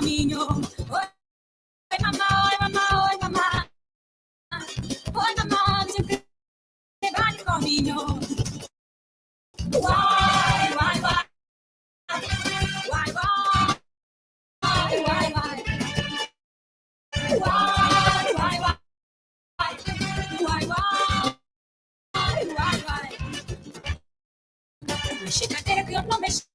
caminho. Oi, mamá, oi, mamá, oi, mamá. Oi, mamá, dizem que vai de caminho. Uai, uai, uai. Uai, uai, uai, uai. Uai, uai, uai. Uai, uai, uai, uai. Mexe cadeira que eu não mexe.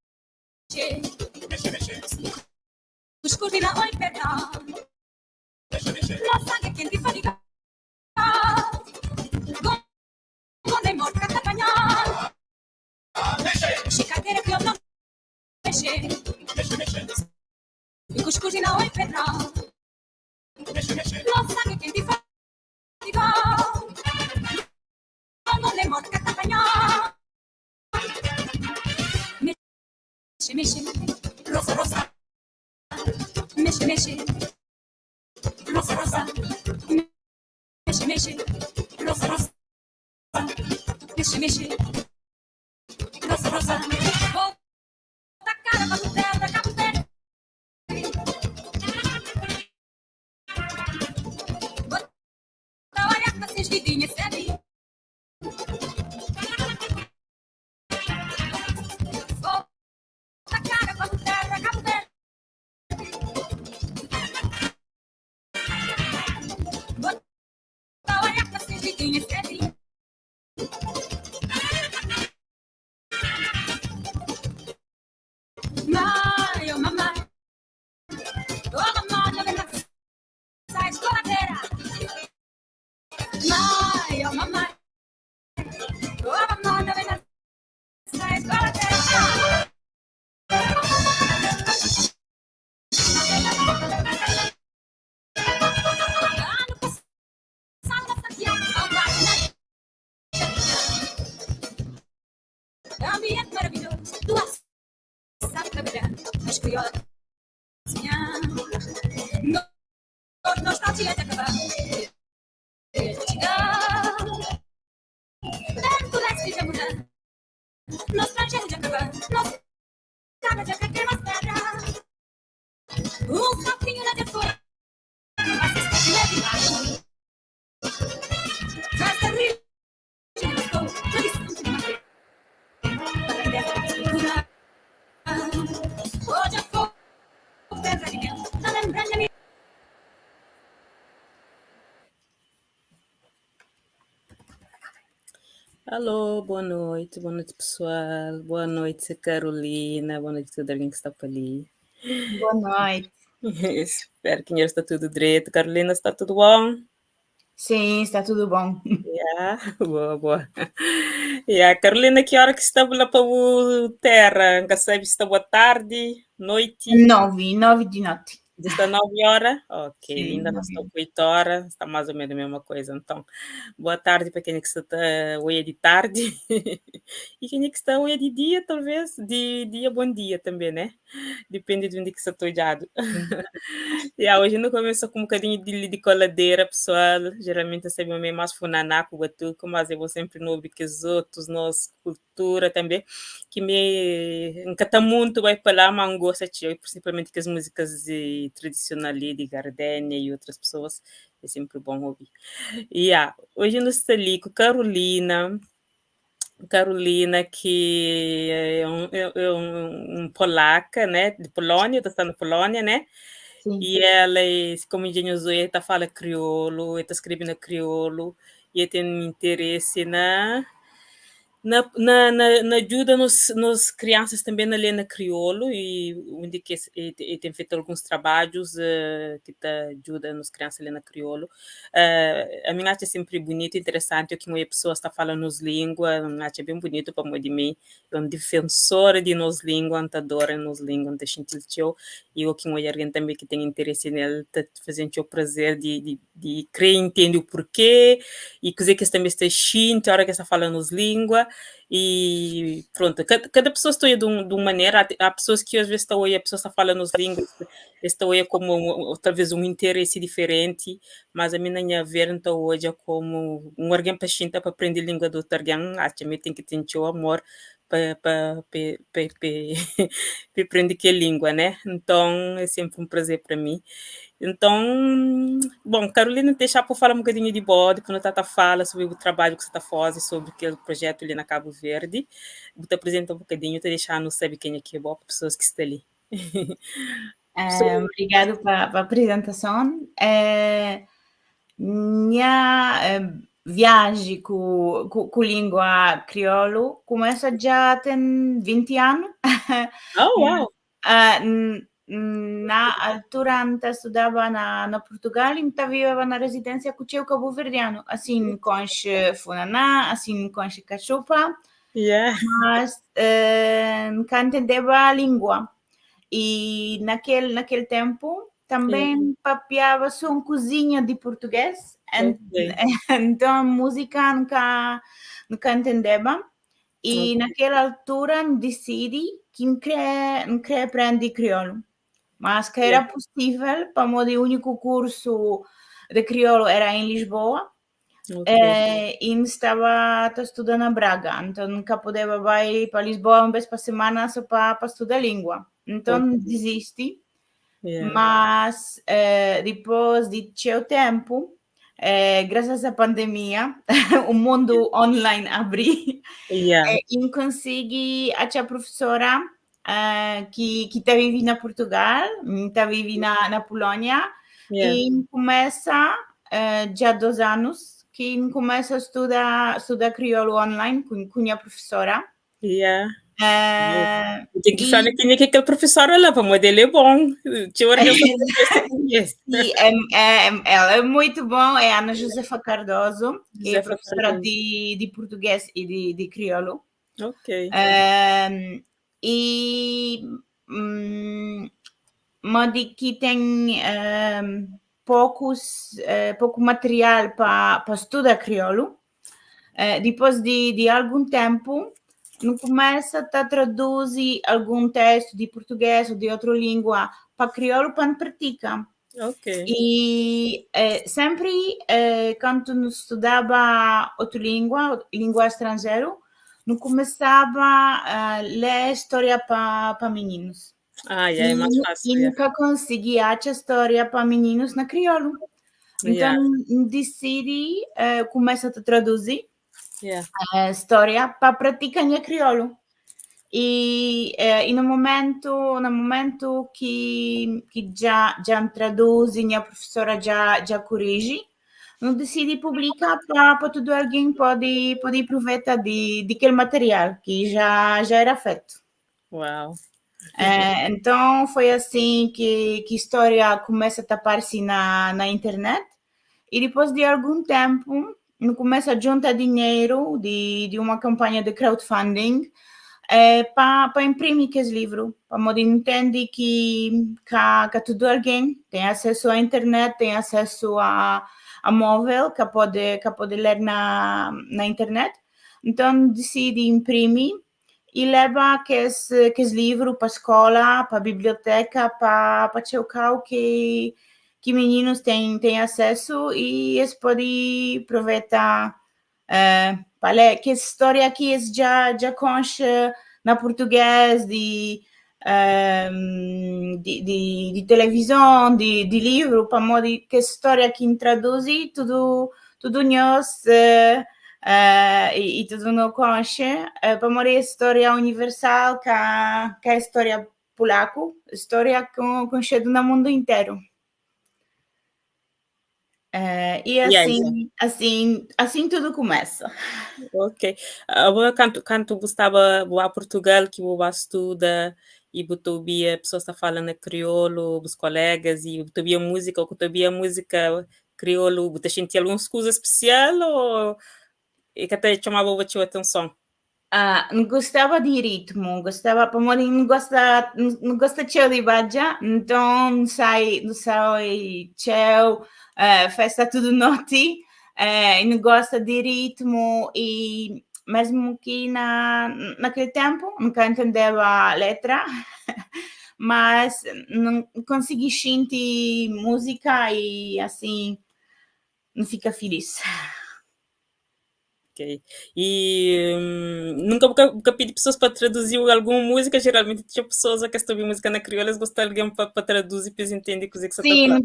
Cuscuz na oi pedra. La sangue quente e fadiga. Gonde morta capanhar. Mexe cadeira que eu não mexe. Cuscuz na oi pedra. La sangue quente e fadiga. Gonde morta capanhar. Mexe, mexe. Rosa, rosa. Mexe, mexe. Rosa, rosa. Mexe, mexe. Rosa, rosa. Mexe, mexe. Rosa, rosa. Volta a cara para o terra, Cabo Verde. Bota olhar para seus vidinhas, sabe? Volta a cara para o terra, Cabo Verde. Bota olhar para seus vidinhas, sabe? Mai, oh mamãe, oh mamãe, não vem dançar escoladeira. Mai, oh mamãe, oh mamãe, não vem dançar escoladeira. Ano passado, Santiago, Ambiente maravilhoso, tu sabe trabalhar, mas crioula sonhar. Nostalgia de acabar, chegar. Tanto leste de mudar, nostalgia de acabar, nostalgia de acabar, mais pedra. Um sapinho lá de fora, assistente leve mais. Festa Rio de Moscou, tradição de manter. Para a cultura. Hoje a fogo, pedra de mel, na lembrança Alô, boa noite pessoal, boa noite Carolina, boa noite todo alguém que está por ali. Boa noite. Espero que está tudo direito. Carolina, está tudo bom? Sim, está tudo bom. Yeah, boa, boa. Yeah, Carolina, que hora que está lá para o terra? Nunca sabe se está boa tarde, noite? 9, 9 de noite. Já está 9 horas? Ok, Sim, ainda não 9 está 8 horas, está mais ou menos a mesma coisa. Então, boa tarde para quem é que está hoje de tarde e quem é que está hoje de dia, talvez, de dia, bom dia também, né? Depende de onde que está olhado. Yeah, hoje não começa com um bocadinho de coladeira, pessoal. Geralmente eu sempre meio mais funaná com batuque, mas eu vou sempre no que os outros, nossa cultura também, que me encanta muito, vai para lá, mas gosta de, principalmente que as músicas de, tradicionais de Gardenia e outras pessoas, é sempre bom ouvir. Yeah, hoje nós estamos ali com Carolina, Carolina, que é um polaca, né, de Polônia, está na Polônia, né? Sim. E ela, é, como engenhoso, ela fala crioulo, está escrevendo crioulo, e tem interesse na ajuda nos crianças também na ler na crioulo e onde que e tem feito alguns trabalhos que tá ajuda nos crianças a ler na crioulo. A minha acho sempre bonito, interessante o que uma pessoa está falando nos língua, acho bem bonito para de mim, é um defensor de nos língua, adora nos língua, tá sentindo e o que uma alguém também que tem interesse nele, tá fazendo o prazer de querer entender o porquê e dizer que também está sentindo a hora que está falando nos língua e pronto, cada pessoa está de uma maneira, há pessoas que às vezes estão aí, a pessoa está falando as línguas, estão aí como talvez um interesse diferente, mas a minha a ver então hoje é como um alguém paciente para aprender língua do outro alguém, acho que tem que ter o amor pa pa pa pa pa pa prende kel língua, né? Nton é senpri un prazer pa mi. Nton, bon, Carolina, dexa pa fala un bokadinhu di bo, dipôs nu ta ta fala sobri bu trabadju ki bu sa ta faze sobri kel projetu li na Kabu Verdi. Bu ta apresenta un bokadinhu, ta dexa-nu sabe kenha ki é bo pa pesoas ki sta li. Obrigadu pa apresentason. Nha viaji ku língua kriolu kumesa dja ten 20 anu. Oh, uau! Na altura N ta studaba na Purtugal y N ta viveba na rezidénsia ku txeu kabuverdianu. Asin N konxe funaná, asin N konxe katxupa, mas N ka ntendeba língua. Y na kel na kel ténpu tanbê N papiaba sô un kuzinha di purtugês, nton múzika N ka N ka ntendeba. Y na kel altura N disidi ki N kre N kre prende kriolu. Mas ka era pusível pamodi úniku kursu di kriolu era en Lisboa y N staba ta studa na Braga, nton N ka podeba bai pa Lisboa un bes pa semana so pa pa studa língua. Nton N disisti, mas dipôs di txeu ténpu, grasas a pandemia, o mundu online abri y N konsigi atxa prufesora ki ta vive na Purtugal, N ta vive na Pulónia, y N kumesa dja dos anus ki N kumesa studa kriolu online ku nha prufesora. Ten ki fla kenha ki é kel profesora la, pamodi el é bon. Txeu algen sa ta konhese. Sim, ela é muito bom, é Ana Josefa Cardoso, que é Josefa professora Cardoso. de português e de crioulo. E modi ki ten pouku material pa studa kriolu, dipôs di algun ténpu, nu kumesa ta traduzi algun testu di purtugês ô di otru língua pa kriolu pa nu pratika. E sénpri kantu nu studaba otu língua, língua stranjeru, nu kumesaba lé stória pa mininus. Ah, yeah, é mais fácil. E nu ka konsigi atxa stória pa mininus na kriolu. Nton, N disidi kumesa ta traduzi stória pa pratika nha kriolu. E na momentu na momentu ki dja N traduzi, nha prufesora dja koriji, nu disidi publika pa tudu algen pode pruveta di kel material ki dja era fetu. Uau! Nton, foi asin ki stória kumesa ta parse na internet. E dipôs di algun ténpu, nu kumesa djunta dinheru di uma kanpanha di crowdfunding pa inprimi kes livru, pamodi nu ntende ki ka tudu algen ten asesu a internet, ten asesu a móvel, ka pode ler na internet. Nton, nu disidi inprimi e leba kes livru pa skola, pa biblioteka, pa txeu kau ki mininus ten asesu e es pode proveta pa lé kes stória ki es dja konxe na purtugês di televizon, di livru, pamodi kes stória ki N traduzi tudu nhos e tudu nu konxe, pamodi é stória universal, ka é stória pulaku, é stória konxedu na mundu interu. E asin tudu kumesa. Ok. Abo kantu bu staba bu ba Purtugal ki bu ba studa e bu ta obia pesoas ta fala na kriolu, bus kolegas, e bu ta obia múzika, ou ku ta obia múzika kriolu, bu ta xinti alguns kuza spesial ou e ka ta txomaba bo txeu atenson? Ah, N gostaba di ritmu, gostaba pamodi N gosta N gosta txeu di badja, nton N sai nu sai txeu, festa tudu noti, N gosta di ritmu e mesmu ki na kel ténpu N ka ntendeba letra, mas N konsigi xinti múzika e asin N fika filis. Ok. E nunka bu ka bu ka pidi pesoas pa traduzi-u algun múzika? Jeralmenti txeu pesoas ki es ta obi múzika na kriolu es gosta algen pa traduzi pa es intende kuzê ki sa ta Sim, fla.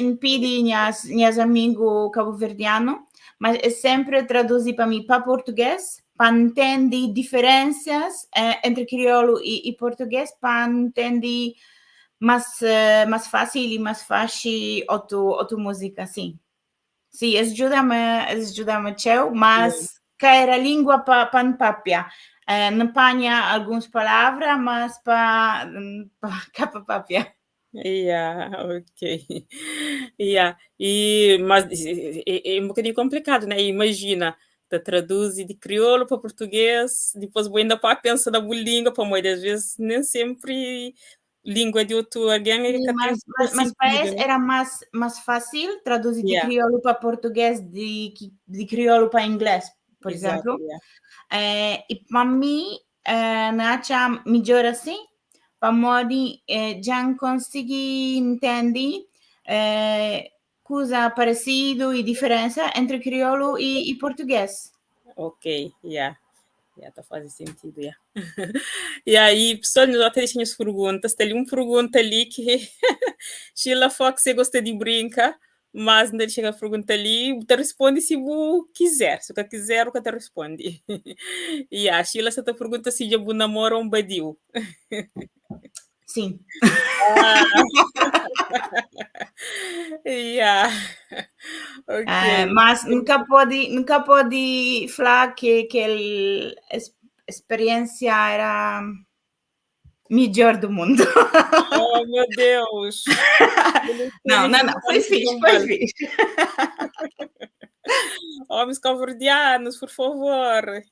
N pidi nhas amigu kabuverdianu, mas es sempre traduzi pa mi pa português, pa ntende diferenças entre crioulo e português, pa ntende mais fácil e mais fácil otu múzika, sim. Sim, es djuda-me txeu, mas ka era língua pa N papia. N panha alguns palavra, mas pa ka pa papia. Yeah, ok. Yeah. E, mas é um bocadinho complicado, né? Imagina, ta traduzi di kriolu pa português, dipôs bu ainda pa pensa na bu língua, pamodi às vezes nem sempre língua di otu algen é Sim, ka ten mas pa sentido, es né? era mais fácil traduzir de crioulo pa português de crioulo pa inglês, por exemplo. E pa mi, N atxa midjor assim, pamodi dja N konsigi ntende kuza paresidu e diferença entre crioulo e português. Ok, yeah. Yeah, ta faze sentidu, yeah. E aí, pessoal, nós até deixem as perguntas. Tem ali uma pergunta ali que Sheila Fox, você gosta de brincar, mas não chega a pergunta ali, te responde se você quiser. Se você quiser, você te responde. E a Sheila só te pergunta se já namora um badiu. Sim. Ah. Yeah. Ok. Mas nunca pode falar que el experiência era melhor do mundo. Oh, meu Deus! Não, foi fixe, foi fixe. Homens cabo-verdianos, por favor.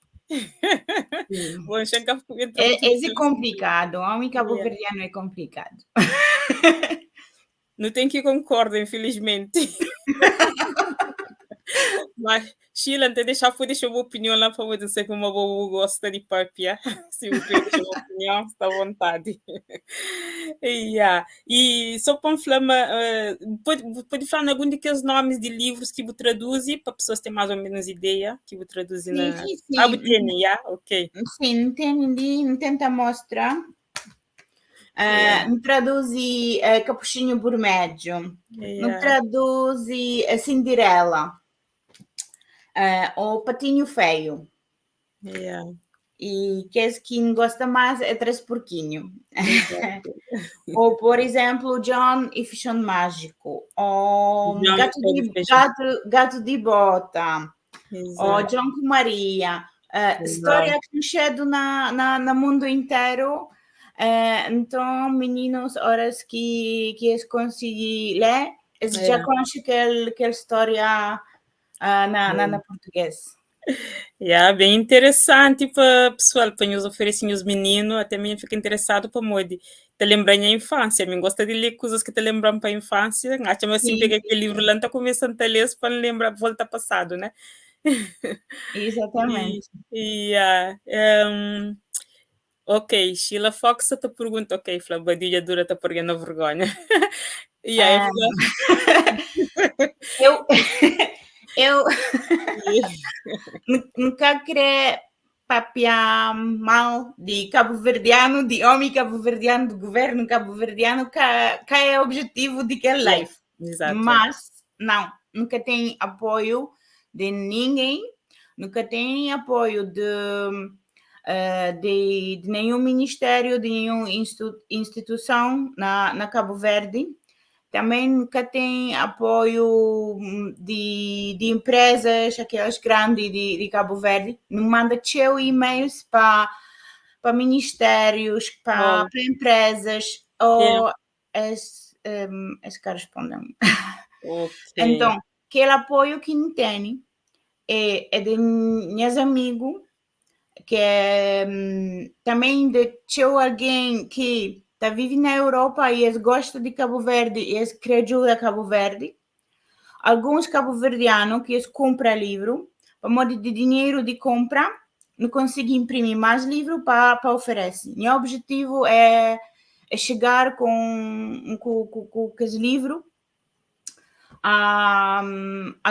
Bom, chega É, é complicado, homem cabo-verdiano é complicado. Não tem que concordo, infelizmente. Mas, Sheila, não deixar por deixar uma opinião lá para você como uma boa gosta de papia. Se você quer deixar uma opinião, está à vontade. Yeah. E só para falar, pode falar em algum daqueles nomes de livros que você traduz para pessoas terem mais ou menos ideia que você traduz na. Sim. Ah, você yeah? Ok. Sim, tem ali, tenta mostrar. Traduzi Capuchinho Burmédio, traduzi a Cinderela, o Patinho Feio. E quem gosta mais é Três Porquinho. Ou, por exemplo, John e Feijão Mágico, ou Gato de Bota, ou John com Maria. História conhecida na mundo inteiro. Então, meninos, horas que eles conseguem ler, eles já conhecem aquela história na português. Yeah, bem interessante para pessoal, para nos oferecer os meninos, até mim fica interessado para modi te lembrar minha infância, me gosta de ler coisas que te lembram para a infância, acho que assim pega aquele livro lá, tá começando a ler para lembrar volta passado, né? Exatamente. E, ok, Sheila Fox te pergunta, ok, fala, badilha dura tá perdendo vergonha. E aí, Eu nunca queria papiar mal de cabo-verdiano, de homem cabo-verdiano, do governo cabo-verdiano, que é o objetivo de aquele live. Mas, não, nunca tem apoio de ninguém, nunca tem apoio de nenhum ministério, de nenhuma instituição na Cabo Verde. Também nunca tem apoio de empresas, aquelas grandes de Cabo Verde. Não manda txeu e-mails para ministérios, para empresas, ou as que respondem. Então, aquele apoio que não tem é de meus amigos, que é também de txeu alguém que tá vive na Europa e eles gostam de Cabo Verde e eles querem ajudar Cabo Verde. Alguns cabo-verdianos que eles compram livro, por modo de dinheiro de compra, não conseguem imprimir mais livro para oferecer. Meu objetivo é chegar com esse livro a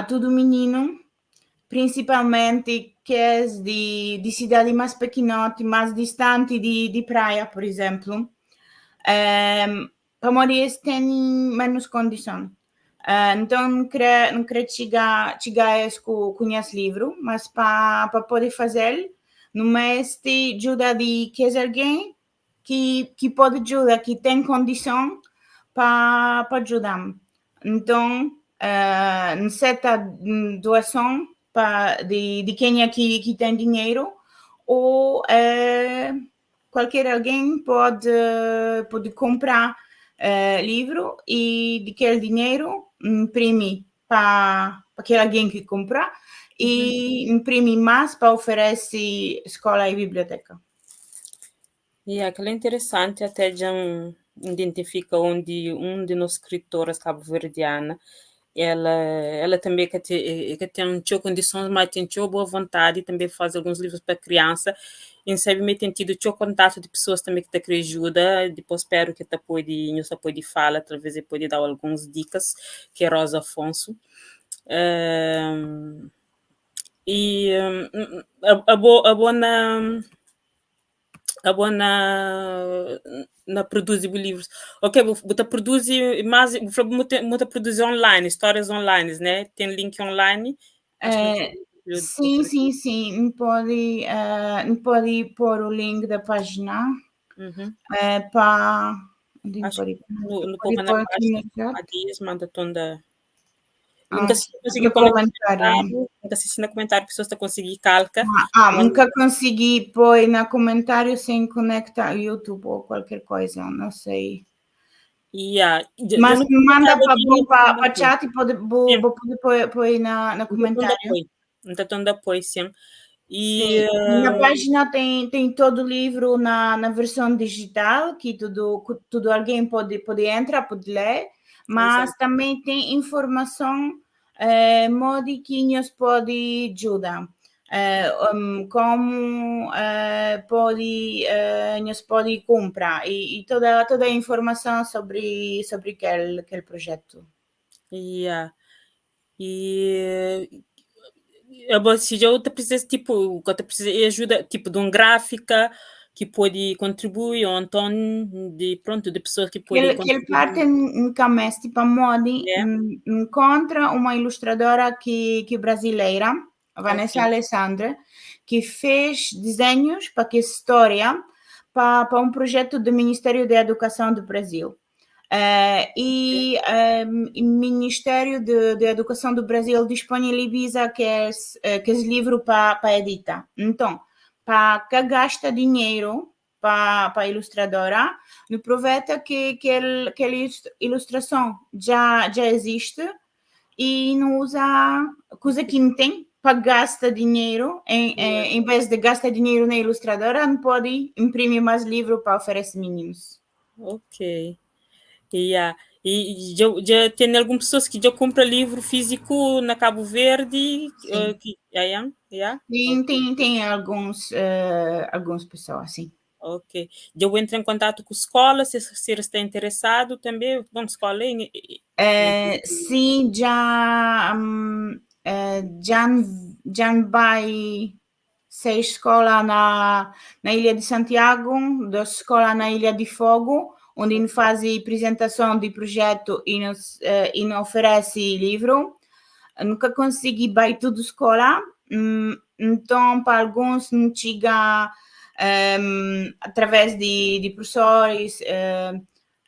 todo menino. Principalmente kes di cidade mais pequenote, mais distante di praia, por exemplo. Pamodi es ten menos condição. Então N kre txiga es ku nhas livro, mas pa pode fazer, nu meste ajuda di kes alguém ki pode ajuda, ki tem condição pa ajuda-m. Então, N seta doação di kenha ki tem dinheiro ou qualquer alguém pode comprar livro e di kel dinheiro imprime pa aquele alguém que comprar e imprime mais para oferecer escola e biblioteca. E aquilo é interessante, até já identifica onde um de nós escritoras cabo-verdiana, ela também que tem txeu condições, mas tem txeu boa vontade, também faz alguns livros para criança, e sabe me tem tido txeu contato de pessoas também que tá querer ajuda, depois espero que tá pode, nós pode falar, talvez ele pode dar algumas dicas, que é Rosa Afonso. E a bo na produzi livros. Ok, bu ta produzi mais, bu ta produzi online, histórias online, né? Tem link online? Acho que Sim. Pode pôr o link da página para Acho que no pôr na página, a Dias manda toda. Nunca se consegui no comentário. Nunca assisti no comentário, pessoas estão conseguir calca. Ah, nunca consegui pôr na comentário sem conectar YouTube ou qualquer coisa, não sei. Yeah. Mas manda para chat e pode, vou poder pôr na comentário. Então, apoio, sim. E, sim. Na página tem todo o livro na versão digital, que tudo alguém pode entrar, pode ler, mas Exato. Também tem informação modo que nos pode ajudar. Como nos pode comprar e toda a informação sobre aquele projeto. Yeah. E se eu te preciso, tipo, eu te preciso de ajuda, tipo, de um gráfica que pode contribuir, ou então de, pronto, de pessoas que podem contribuir. Que parte nunca mais, tipo, a Modi encontra uma ilustradora que é brasileira, a Vanessa Alessandra, que fez desenhos para que história para um projeto do Ministério da Educação do Brasil. E o Ministério de Educação do Brasil disponibiliza que esse livro para editar. Então, para que gasta dinheiro para a ilustradora, não aproveita que a ilustração já existe e não usa coisa que não tem para gastar dinheiro, em vez de gastar dinheiro na ilustradora, não pode imprimir mais livro para oferecer meninos. Ok. Yeah. E já tem algumas pessoas que já compram livro físico na Cabo Verde? Sim. Que, yeah? Sim, tem algumas pessoas, sim. Ok. Eu entro em contato com a escola, se está interessado também. Bom, escola em, Sim, já vai seis escola na Ilha de Santiago, duas escola na Ilha de Fogo, onde faz apresentação de projeto e nos oferece livro. Nunca consegui ir tudo escola, então para alguns não chega através de professores,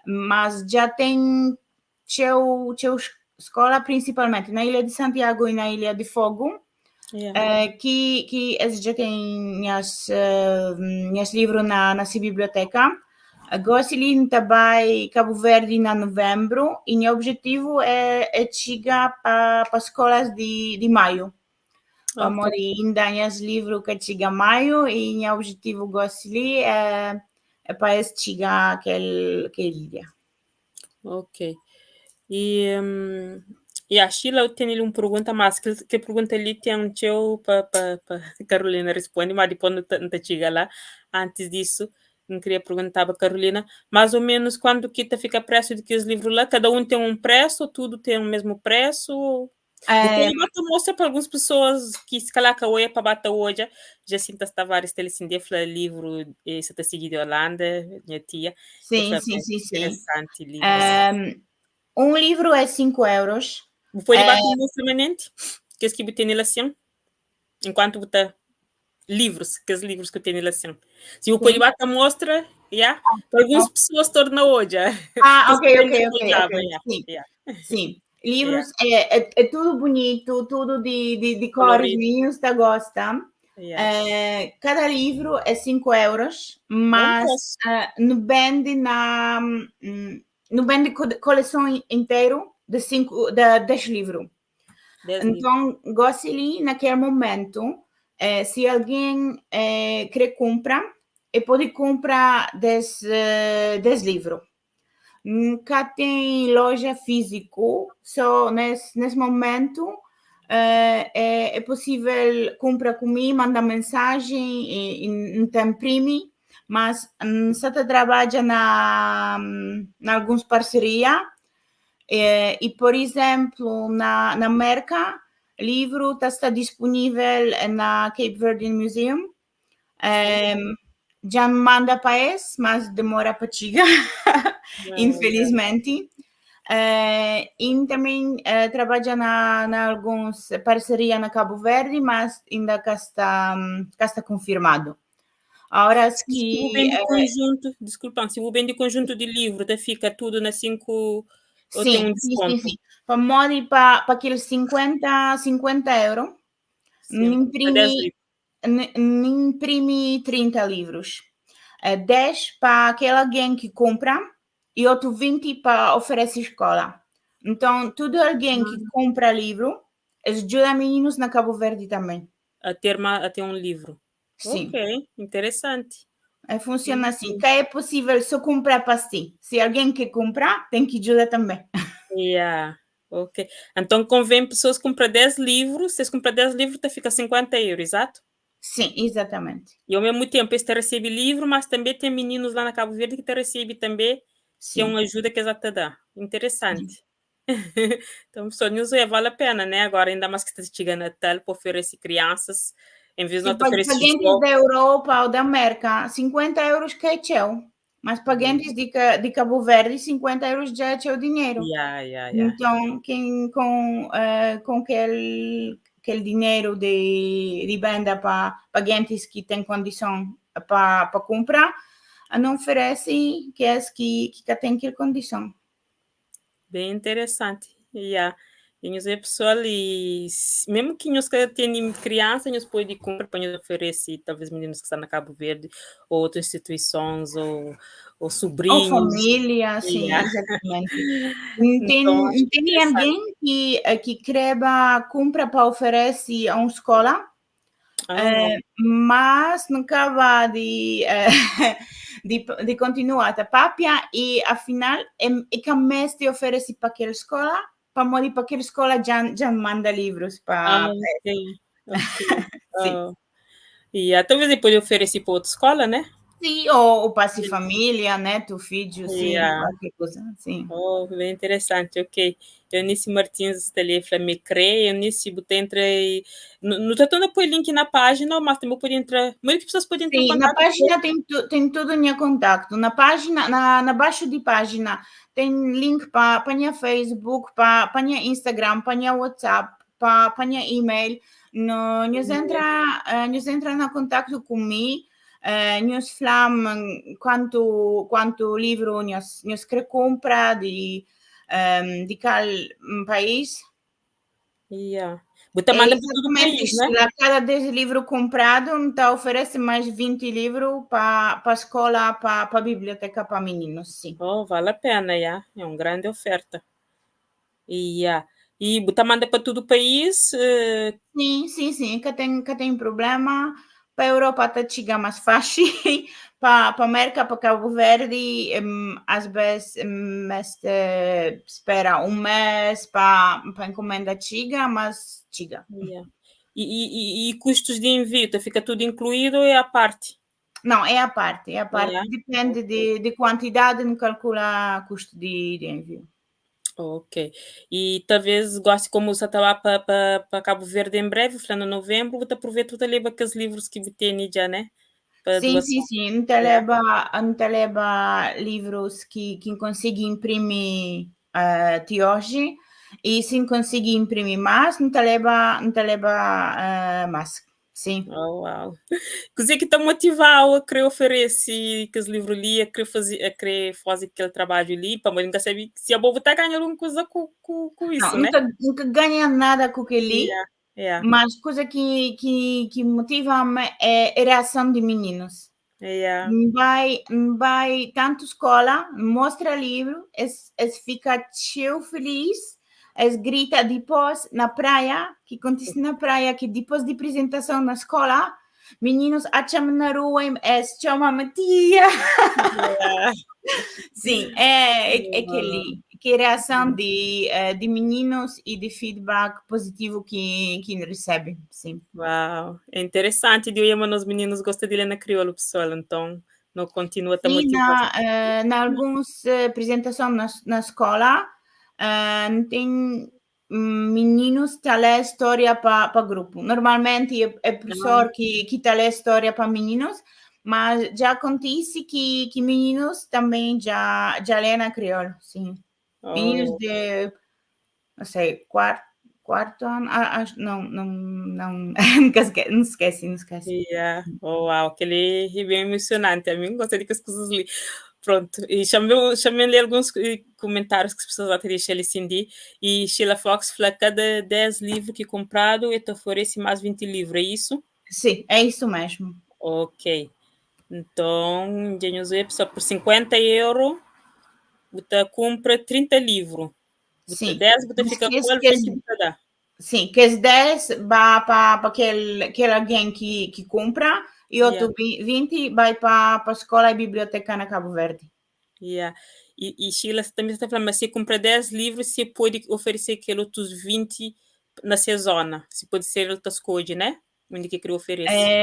mas já tem seu escola principalmente na Ilha de Santiago e na Ilha de Fogo, que já têm minhas livros na sua biblioteca. Agora, também Cabo Verde em novembro e meu objetivo é chegar para as escolas de maio. Okay. Ainda minhas livros que chega maio e meu objetivo gosto é para chegar aquele dia. Ok. E a Sheila, eu tenho uma pergunta mais, que pergunta ali tem um teu para pa Carolina responde, mas depois não te chega lá. Antes disso, eu queria perguntar para Carolina, mais ou menos quando que te fica preço de que os livros lá? Cada um tem um preço, tudo tem o mesmo preço? Bu pode ba ta mostra pa alguns pessoas ki se calhar ka oia pa ba ta odja Jacinta Tavares ta li sin dia fla livro eh, sa ta sigi di Holanda, nha tia. E Sim, fla sim, é sim, sim. interessante livros. Um livro é 5 euros. Bu pode ba ta mostra manenti kes ki bu tene la sin, enquanto bu ta livros, kes livros que tene la sin. Si bu pode ba ta mostra, ya, pa alguns pessoas torna odja. Ah, Kes ok, ki ok, ainda ok, odjaba, ok. ya, Sim, ya. sim. Livros é tudo bonito, tudo de cores, Colorido. meninos tá gosta. Yeah. Cada livro é 5 euros, Bom mas preço. não vende na não vende coleção inteiro de 5 de 10 livros. 10 livros. Então, gosto ali naquele momento, se alguém quer comprar, e pode comprar 10 livros. Nunca tem loja físico, só nesse momento é possível comprar comigo, mandar mensagem e não imprime, mas só te trabalha na algumas parcerias. E, por exemplo, na América, livro está disponível na Cape Verdean Museum. Já manda para esse, mas demora para chegar, infelizmente. E também trabalha na algumas parcerias na Cabo Verde, mas ainda cá está confirmado. Agora Se que o vende conjunto, desculpa, se o vende conjunto de livro, te fica tudo na 5 ou tem Sim, um sim, sim, desconto? sim. Para modo para aqueles 50 euros, Sim, para 10 imprime, livros. imprime 30 livros. 10 para aquele alguém que compra e outro 20 para oferecer escola. Então, todo alguém que compra livro, ajuda meninos na Cabo Verde também. A ter um livro. Sim. Ok, interessante. Funciona assim. Que é possível só comprar para si. Se alguém quer comprar, tem que ajudar também. Yeah, ok. Então convém pessoas comprar 10 livros, se eles comprar 10 livros, te fica 50 euros, exato? Sim, exatamente. E ao mesmo tempo, este recebe livro, mas também tem meninos lá na Cabo Verde que te recebe também, que é uma ajuda que eles te dá. Interessante. Então, pessoal, nos vale a pena, né? Agora, ainda mais que está chegando Natal, para oferecer crianças, em vez de Sim, não te para oferecer gente jogo. da Europa ou da América, 50 euros que é teu. Mas para gente de Cabo Verde, 50 euros já é teu dinheiro. Então, quem com aquele dinheiro de venda para gente que tem condição para comprar, não oferece que é que tem aquela condição. Bem interessante. Yeah. E nós é pessoal e mesmo que nós que tem criança, nós pode comprar para nos oferecer, talvez meninos que estão na Cabo Verde, ou outras instituições, ou Ou sobrinhos. família, sim, exatamente. Tem, Então, acho tem interessante. alguém que creba compra para oferecer a uma escola, mas não acaba de continuar a papia e afinal é que a mestre oferece para aquela escola, para morrer para aquela escola já manda livros para Ok, ok. Sim. E talvez depois oferecer para outra escola, né? Sim, ou para a família, neto, filho, sim, qualquer coisa, sim. Oh, bem interessante, ok. Eunice Martins está ali, fala, me crê, Eunice, você entra aí, no, no, tô põe link na página, mas também pode entrar, muitas pessoas podem entrar em Sim, na contato com página tem tudo o meu contato, na página, na baixo de página, tem link pa minha Facebook, pa minha Instagram, pa minha WhatsApp, pa minha e-mail, no, nos entra, nos entra na contato comigo, nos flam quanto livro nos quer comprar de qual país. Yeah. Você manda para todo o país, né? A cada 10 livros comprados, então oferece mais 20 livros pa escola, pa biblioteca, pa meninos, sim. Oh, vale a pena, yeah. É uma grande oferta. Yeah. E você manda para todo o país? Sim, sim, sim, que tem problema. Para a Europa até chega mais fácil, para a América, para Cabo Verde, às vezes, este, espera um mês para encomenda chega, mas chega. Yeah. E custos de envio, então fica tudo incluído ou é à parte? Não, é à parte, é à parte. Yeah. Depende de quantidade, não calcula custo de envio. Ok. E talvez gosi komu sa ta ba pa pa pa Cabo Verde em breve, fla na novembru, bu ta aproveita bu ta leba kes livrus ki bu tene dja, né? Pa Sim, sim, doason. sim. N ta Yeah. leba, N ta leba livrus ki ki N konsigi imprimi ti oji e si N konsigi imprimi más, N ta leba, N ta leba más. Sim. Oh, uau. Kuzê ki ta motiva-u a kre oferese kes livru li, a kre faze, a kre faze kel trabadju li? Pamodi N ka sabe si abo bu ta ganha algun kuza ku, ku, ku Não, isu, N né? ka, N ka ganha nada ku kel-li, Yeah, yeah, mas kuza ki, ki, ki motiva-m é reason di mininus. Yeah. N bai, N bai tantu skola, N mostra livru, es, es fika txeu felis, es grita dipôs na praia, ki kontise na praia, ki dipôs di prizentason na skola, mininus atxa-m na rua i es txoma-m tia. Sim, é, é, é kel-li, ki reason di, di mininus i di feedback pozitivu ki, ki N resebe, sim. Uau, é interessanti di oia ma nos mininus gosta di lê na kriolu, pesoal, nton no kontinua ta Sim, motiva. na, na alguns prizentason na, na skola, N ten mininus ta lê stória pa, pa grupu. Normalmenti é, é profesor ki, ki ta lê stória pa mininus, mas dja kontise ki, ki mininus tanbê dja, dja lê na kriolu, sim. Mininus Oh, di, não sei, kuartu, kuartu anu, acho, não, não, não, nunka ske, N skese, N skese. Yeah. Oh, uau, kel-li é ben emosionanti. Ami N gosta di kes kuzas li. Prontu, i xa-m xa-m lê alguns kumentárius ki pesoas ta dexa li sin di. I Sheila Fox fla kada 10 livru ki kunpradu e ta oferese más 20 livru, é isu? Sim, é isso mesmo. Ok. Nton, dja nhos oia, pesoal, pur 50 euro bu ta kunpra 30 livru. Bu ta, Sim. 10 bu ta Mas fika kes, ku el, kes, 20 bu ta da. sim, kes 10 ba pa, pa kel, kel algen ki, ki kunpra e otu 20 bai pa, pa skola e biblioteka na Cabo Verde. Yeah. E, e Sheila tanbê ta fla ma si kunpra 10 livru, si pode oferese kel otus 20 na se zona. Si pode ser el ta skodje, né? Undi ki kre oferese.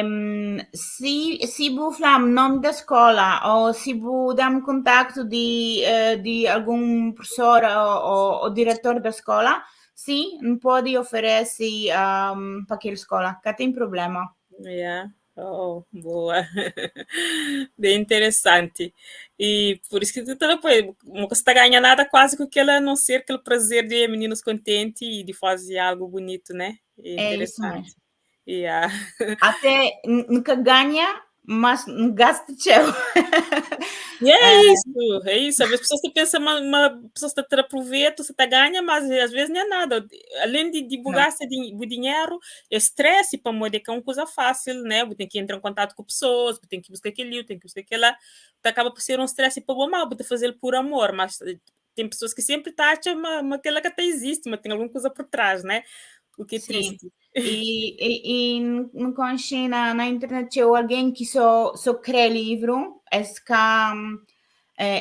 Si, si bu fla-m nomi da skola ou si bu da-m kontaktu di, di algun profesor ou, ou, ou diretor da skola, sim, N pode oferese pa kel skola, ka ten problema. Yeah. Oh, boa. Bem interessante. E por isso que tu tá depois, não está ganha nada quase com aquele, a não ser aquele prazer de ver meninos contentes e de fazer algo bonito, né? É É isso interessante. mesmo. Yeah. Até nunca ganha, mas não gasta txeu. E é isso, é isso. Às vezes as pessoas pensam, uma, uma pessoa está a ter proveito, você está ganha, mas às vezes não é nada. Além de Não. gastar o dinheiro, é estresse para moder que é uma coisa fácil, né? Você tem que entrar em contato com pessoas, você tem que buscar aquele, tem que buscar aquele lá. Então acaba por ser um estresse para o mal, você fazer por amor, mas tem pessoas que sempre tá acham uma, uma aquela que até existe, mas tem alguma coisa por trás, né? O que é Sim. triste. E, e, e não conheci na, na internet ou alguém que só, só crê livro, es que,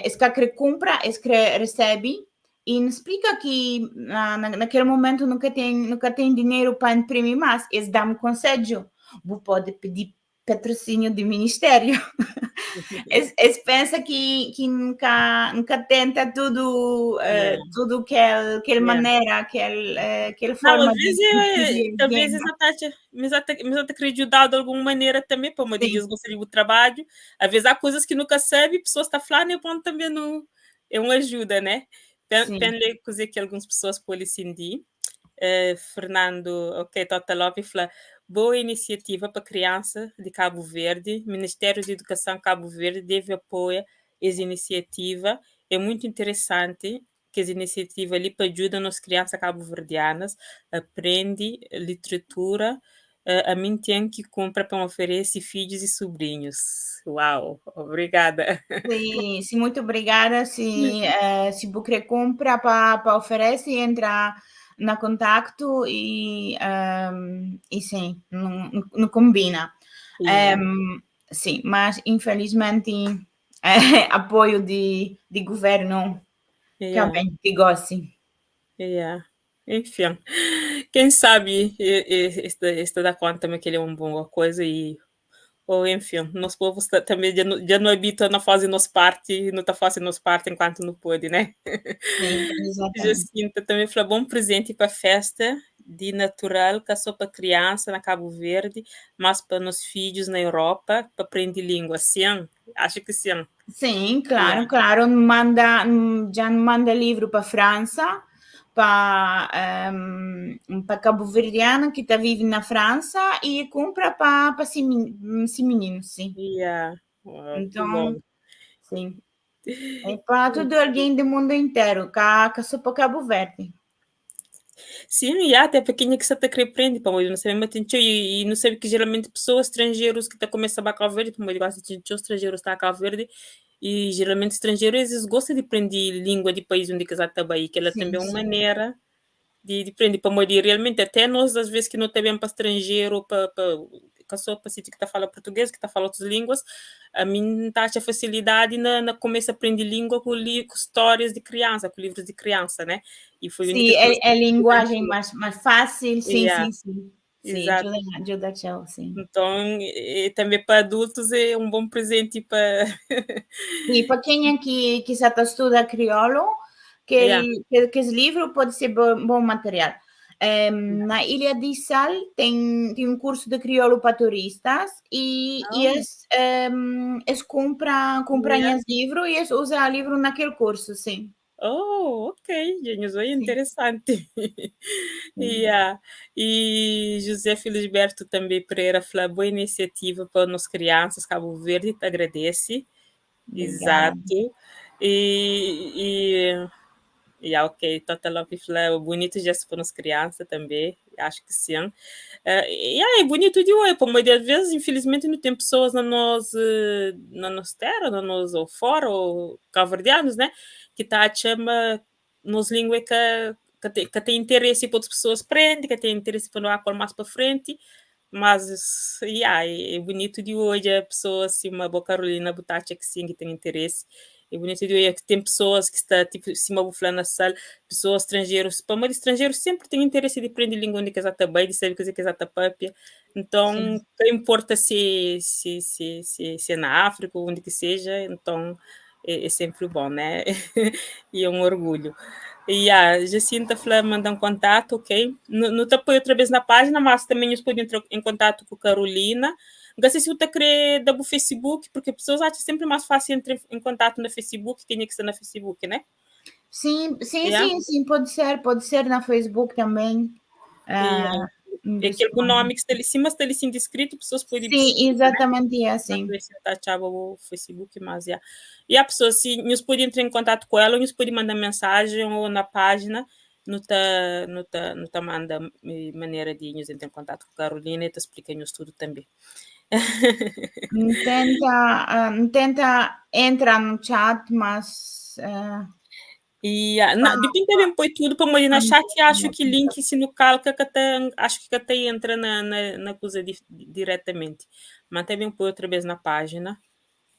es que crê compra, es que recebe, e nos explica que na, na, naquele momento nunca tem dinheiro para imprimir mais, eles dão-me conselho, você pode pedir patrocínio do ministério. Eles, eles pensam que, que nunca, nunca tenta tudo, tudo que aquele maneira, aquele, aquele Não, forma às vezes, de, de pedir talvez dinheiro. mas até querer ajudar de alguma maneira também, para uma de gostaria do trabalho. Às vezes há coisas que nunca sabe, pessoas estão falando, é bom também no, é uma ajuda, né? Pen, pen coisa que algumas pessoas podem sentir. Fernando, ok, Tota Lopes fala, boa iniciativa para criança de Cabo Verde, Ministério de Educação Cabo Verde deve apoiar essa iniciativa, é muito interessante que essa iniciativa ali para ajuda as crianças cabo-verdianas, aprende literatura, a mim tem que compra para oferecer filhos e sobrinhos. Uau, obrigada. Sim, sim, muito obrigada. Se, se você quer compra para pa oferecer, entra na contacto e, e sim, não, não combina. Yeah. Sim, mas infelizmente apoio de, de governo também que goste. Yeah. Enfim, quem sabe este, este dá conta que ele é uma boa coisa e Ou enfin, nos povu sta tanbe dja nu dja nu abitua na faze nos parti, nu ta fase nos parti enkuantu nu pode, né? Sim, exatamente. Jacinta tanbe fla bon prezenti pa festa di natural ka so pa kriansa na Kabu Verdi, mas pa nos fidjus na Europa pa prende lingua. Sin, axu ki sin. Sim, claro, claro. N manda, dja N manda livru pa Fransa, pa um, pa kabuverdianu ki ta vive na Fransa e kunpra pa pa si, si mininu, sim. Yeah. Wow, ki Então, bom. sim. É pa tudu algen di mundu interu, ka ka so pa Kabu Verdi. Sim, e até pa kenha ki sa ta kre prende, pamodi nu sabe ma ten txeu e nu sabe ki jeralmenti pesoas stranjerus ki ta kumesa ba Kabu Verdi, pamodi gosi ten txeu stranjerus ta Kabu Verdi e jeralmenti stranjeru es gosta di prende lingua di país undi ki es ta bai, e kela tanbe é un manera di prende, pamodi realmenti até nos as ves ki no ta ben pa stranjeru pa pa ka so pa sítio ki ta fala português, ki ta fala otus línguas, ami N ta atxa fasilidadi na kumesa prende língua ku li ku stórias di kriansa, ku livrus di kriansa, né? E foi Sim, é, é linguagem mais fácil, sim, Yeah. sim. Sim, Exato. ajuda, ajuda txeu, sim. Então, e tanbe pa adultus é un bon prezenti pa E pa kenha ki sa ta studa kriolu, kes livru pode ser bon material. Na Ilha de Sal tem un kursu di kriolu pa turistas e es kunpra nhas livru e es uza livru na kel kursu, sim. Oh, ok, dja nhos oi interesanti. Yeah. E José Felisberto tanbe Pereira fla boa inisiativa pa nos kriansas Kabu Verdi ta agradese. Obrigada. Exato. E yeah, ok, Tota Lopes fla bunitu gestu pa nos kriansa tanbe, acho que sim. Yeah, é bunitu di oi, pamodi às vezes, infelizmenti, nu ten pesoas na nos na nos tera, na nos ou fora, ou kabuverdianus, né, ki ta atxa ma nos lingua é ka ten interesi pa otus pesoas prende, ka ten interesi pa nu ba pôr más pa frenti, mas yeah, é bunitu di odja pesoas sima bo Carolina, bu ta atxa ki sim, ki ten interesi. É bunitu di odja ki ten pesoas ki sta tipo sima bu fla na Sal, pesoas stranjerus, pamodi stranjerus senpri ten interesi di prende lingua undi ki es ta bai, di sabe kuze ki es ta papia. Nton, ka inporta se é na Áfrika ou undi ki seja, nton é senpri bon, né? E é un orgulhu. Yeah, Jacinta fla manda-m kontatu, ok. Nu ta poi otra bes na pájina, mas tanbe nhos pode entra en kontatu ku Carolina. N ka sei si bu ta kre da bu Facebook, porque pesoas atxa senpri más fásil entra en kontatu na Facebook, kenha ki sta na Facebook, né? Sim, sim, pode ser na Facebook também. Yeah. É kel bu nomi ki sta li sima, sta li sin diskritu, pesoas pode Sim, exatamente, é assim. Né? Ta atxaba o Facebook, mas yeah. E a pessoa, se nhos pode entra em contato com ela, nhos pode mandar mensagem ou na página, nu ta manda maneira de nhos entra em contato com Carolina e ta explica nhos tudo também. Tenta entra no chat, mas E na, dipende também põe tudo para na chat, acho que link se no calca que tá, acho que até entra na coisa diretamente. Mas também põe outra vez na página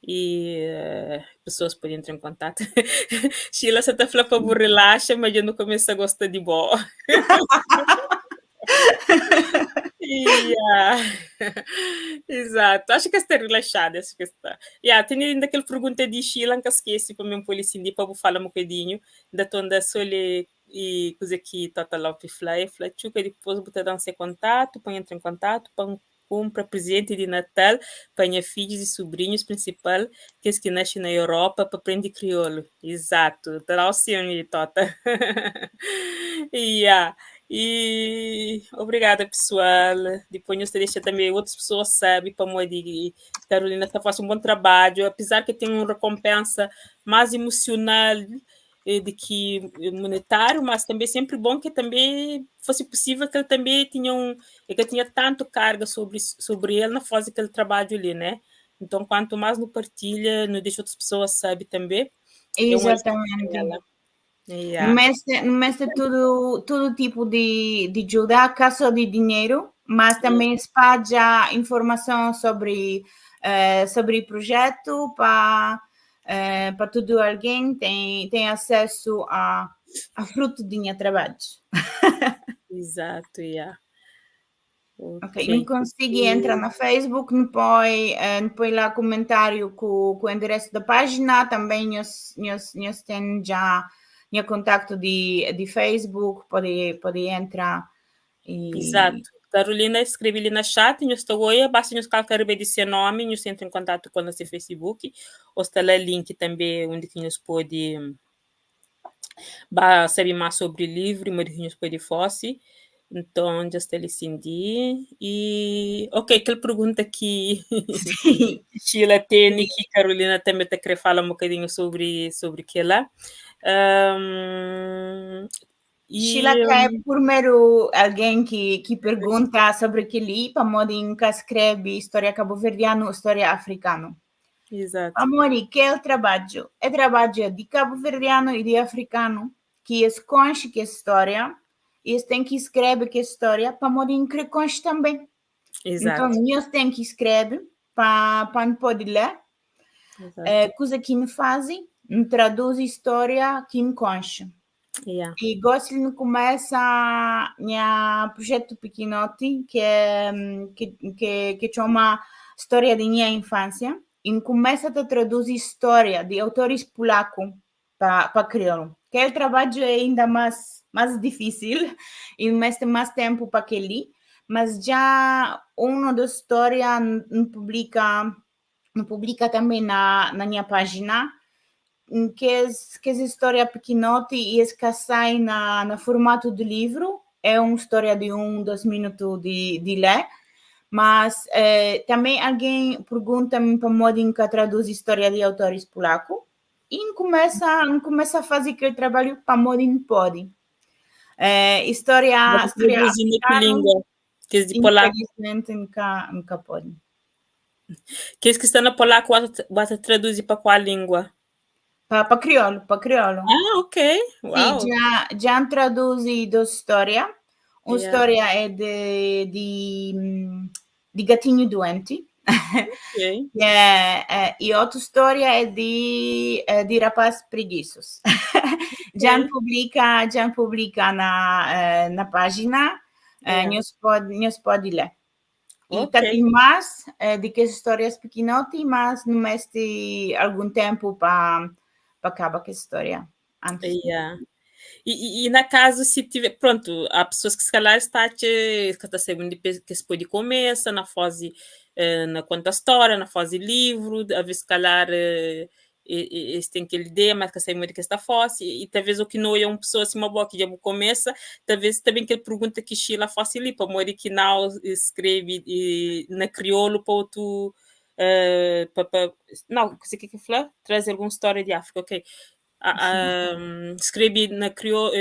e pessoas podem entrar em contato. Sheila, você tá falando para relaxa, mas eu não começo a gostar de boa. Yeah. Exato. Acho que está relaxada, acho que está. Yeah, tem ainda aquela pergunta de Sheila, que esqueci para mim polícia para falar um bocadinho, da tonda sole e coisa que Tota Lopes fla, e fla tchuca depois botar dar seu contato, para entrar em contato, para compra presente de Natal para minha filhos e sobrinhos, principal, que que nascem na Europa, para aprender crioulo. Exato. Tá lá o senhor, Tota. Yeah. E obrigada, pessoal. Depois nós deixa também outras pessoas sabem para de Carolina está fazendo um bom trabalho, apesar que tem uma recompensa mais emocional de que monetário, mas também sempre bom que também fosse possível que ele também que tinha tanto carga sobre ele na fase aquele trabalho ali, né? Então, quanto mais no partilha, no deixa outras pessoas saber também. Exatamente. Yeah. Mas é todo tipo de ajuda, caso de dinheiro, mas também espalha informação sobre o projeto para todo alguém tem acesso a fruto de minha trabalho. Exato, yeah. Ok, N konsigi entra na Facebook, N poi, N poi lá kumentáriu ku enderesu da pájina, tanbê nhos, nhos, nhos ten dja nha kontaktu di Facebook, pode entra e. Izatu. Carolina skrebe li na chat, nhos ta oia, basta nhos kalka riba di se nomi, nhos entra en kontatu ku el na se Facebook, ô sta la link tanbê undi ki nhos pode ba sabe más sobri livru i modi ki nhos pode fose. Nton, dja sta li Cindy. I, ok, kel pergunta ki Sheila tene, ki Carolina tanbê ta kre fala un bokadinhu sobri kel-la. Um, e, Sheila ka é purmeru algen ki pergunta sobri kel-li, pamodi N ka skrebe stória kabuverdianu, stória afrikanu. Exato. Pamodi kel trabadju é trabadju di kabuverdianu i di afrikanu ki es konxe kes stória i es ten ki skrebe kes stória pamodi N kre konxe tanbê. Exato. Nton, nhos ten ki skrebe pa N pode lé. Exato. Kuza ki N faze, N traduzi stória ki N konxe. Yeah. I gósi N kumesa nha prujetu pikinoti ki txoma Stória di nha infánsia i N kumesa ta traduzi stória di autoris pulaku pa kriolu. Kel trabadju é inda más difísil i meste más ténpu pa kel-li, mas dja un ô dos stória N publika N publika tanbê na nha pájina kes stória pikinoti i es ka sai na formatu di livru, é un stória di un, dos minutu di lé, mas tanbê algen pergunta-m pamodi N ka traduzi stória di autoris pulaku i N kumesa faze kel trabadju pamodi N pode. Stória Mas traduzi na ki afrikanu, língua? Kes di polaku? infelizmenti N ka pode. Kes ki sta na polaku ba ta traduzi pa kual língua? Pa kriolu, pa kriolu. Ah, ok. Sim, Uau. dja N traduzi dos stória. Un stória é di gatinhu duenti. Ok. E otu stória é di rapaz prigisos. Dja N publika na pájina, nhos pode lé. I ta ten más di kes stórias pikinoti, mas nu meste algun ténpu pa kaba kes stória antis. Yeah. I na kazu si tiver, prontu, há pessoas ki se calhar sta atxa, ka ta sabe undi ki es pode kumesa na faze, na konta stória, na faze livru, aves se calhar es ten kel ideia, mas ka sabe modi ki es ta fase, i talvez o ki no oia un pessoa sima bo ki dja bu kumesa, talvez ta ben kel pergunta ki Sheila fase li, pamodi ki nau skrebe na kriolu pa otu, pa, nau, kuse ki ke fla? Traze algun stória di Áfrika, ok. Skrebe na kriolu,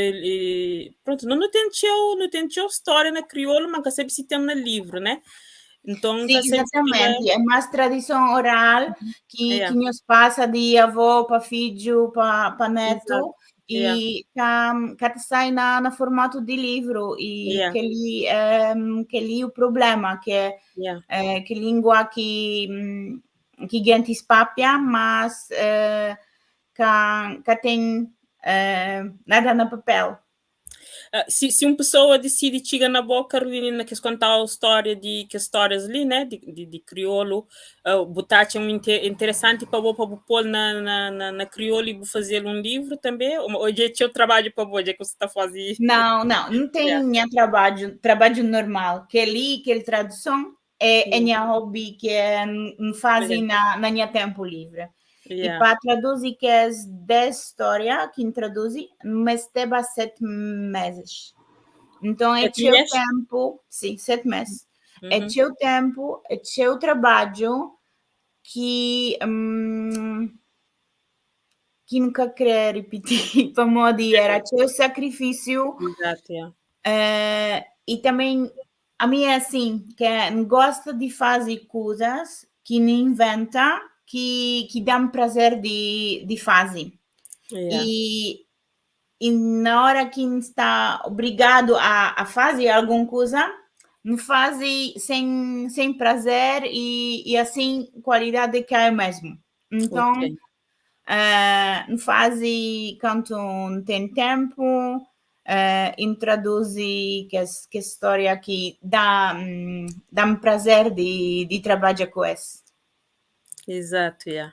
prontu, no ten txeu, no ten txeu stória na kriolu, ma N ka sabe si ten na livru, né? Nton, N Sim, ka sabe si exatamente. É mais tradição oral que nos passa de avó pa fidju, pa neto, e ka ta sai na formato de livro. E kel-li o problema, que é que língua ki gentis papia, mas ka ten nada na papel. Si un pessoa disidi txiga na bo, Carolina, na kes kontau stória di kes stórias li, né, di kriolu, bu ta atxa un interesanti pa bo pa bu pôl na kriolu i bu faze-l un livru tanbê? Ô dja é txeu trabadju pa bo, dja ki bu sta ta faze? Não, não, não tem nha trabadju normal. Kel-li, kel traduson é nha hobby ki N faze na nha ténpu livre. I pa traduzi kes 10 stória ki N traduzi, N mesteba 7 meses. Nton é 7 txeu mês? ténpu, sim, 7 mês. É txeu ténpu, é txeu trabadju ki N ka kre ripiti, pamodi era txeu sakrifisiu. Exato, yeah. I tanbê ami é assim, ke N gosta di faze kuzas ki N inventa, ki da-m prazer di faze. I na ora ki N sta obrigadu a faze algun kuza, N faze sen prazer i asin kualidadi kai mesmu. Nton, N faze kantu N ten ténpu. N traduzi kes kes stória ki da da-m prazer di trabadja ku es. Exato, ya.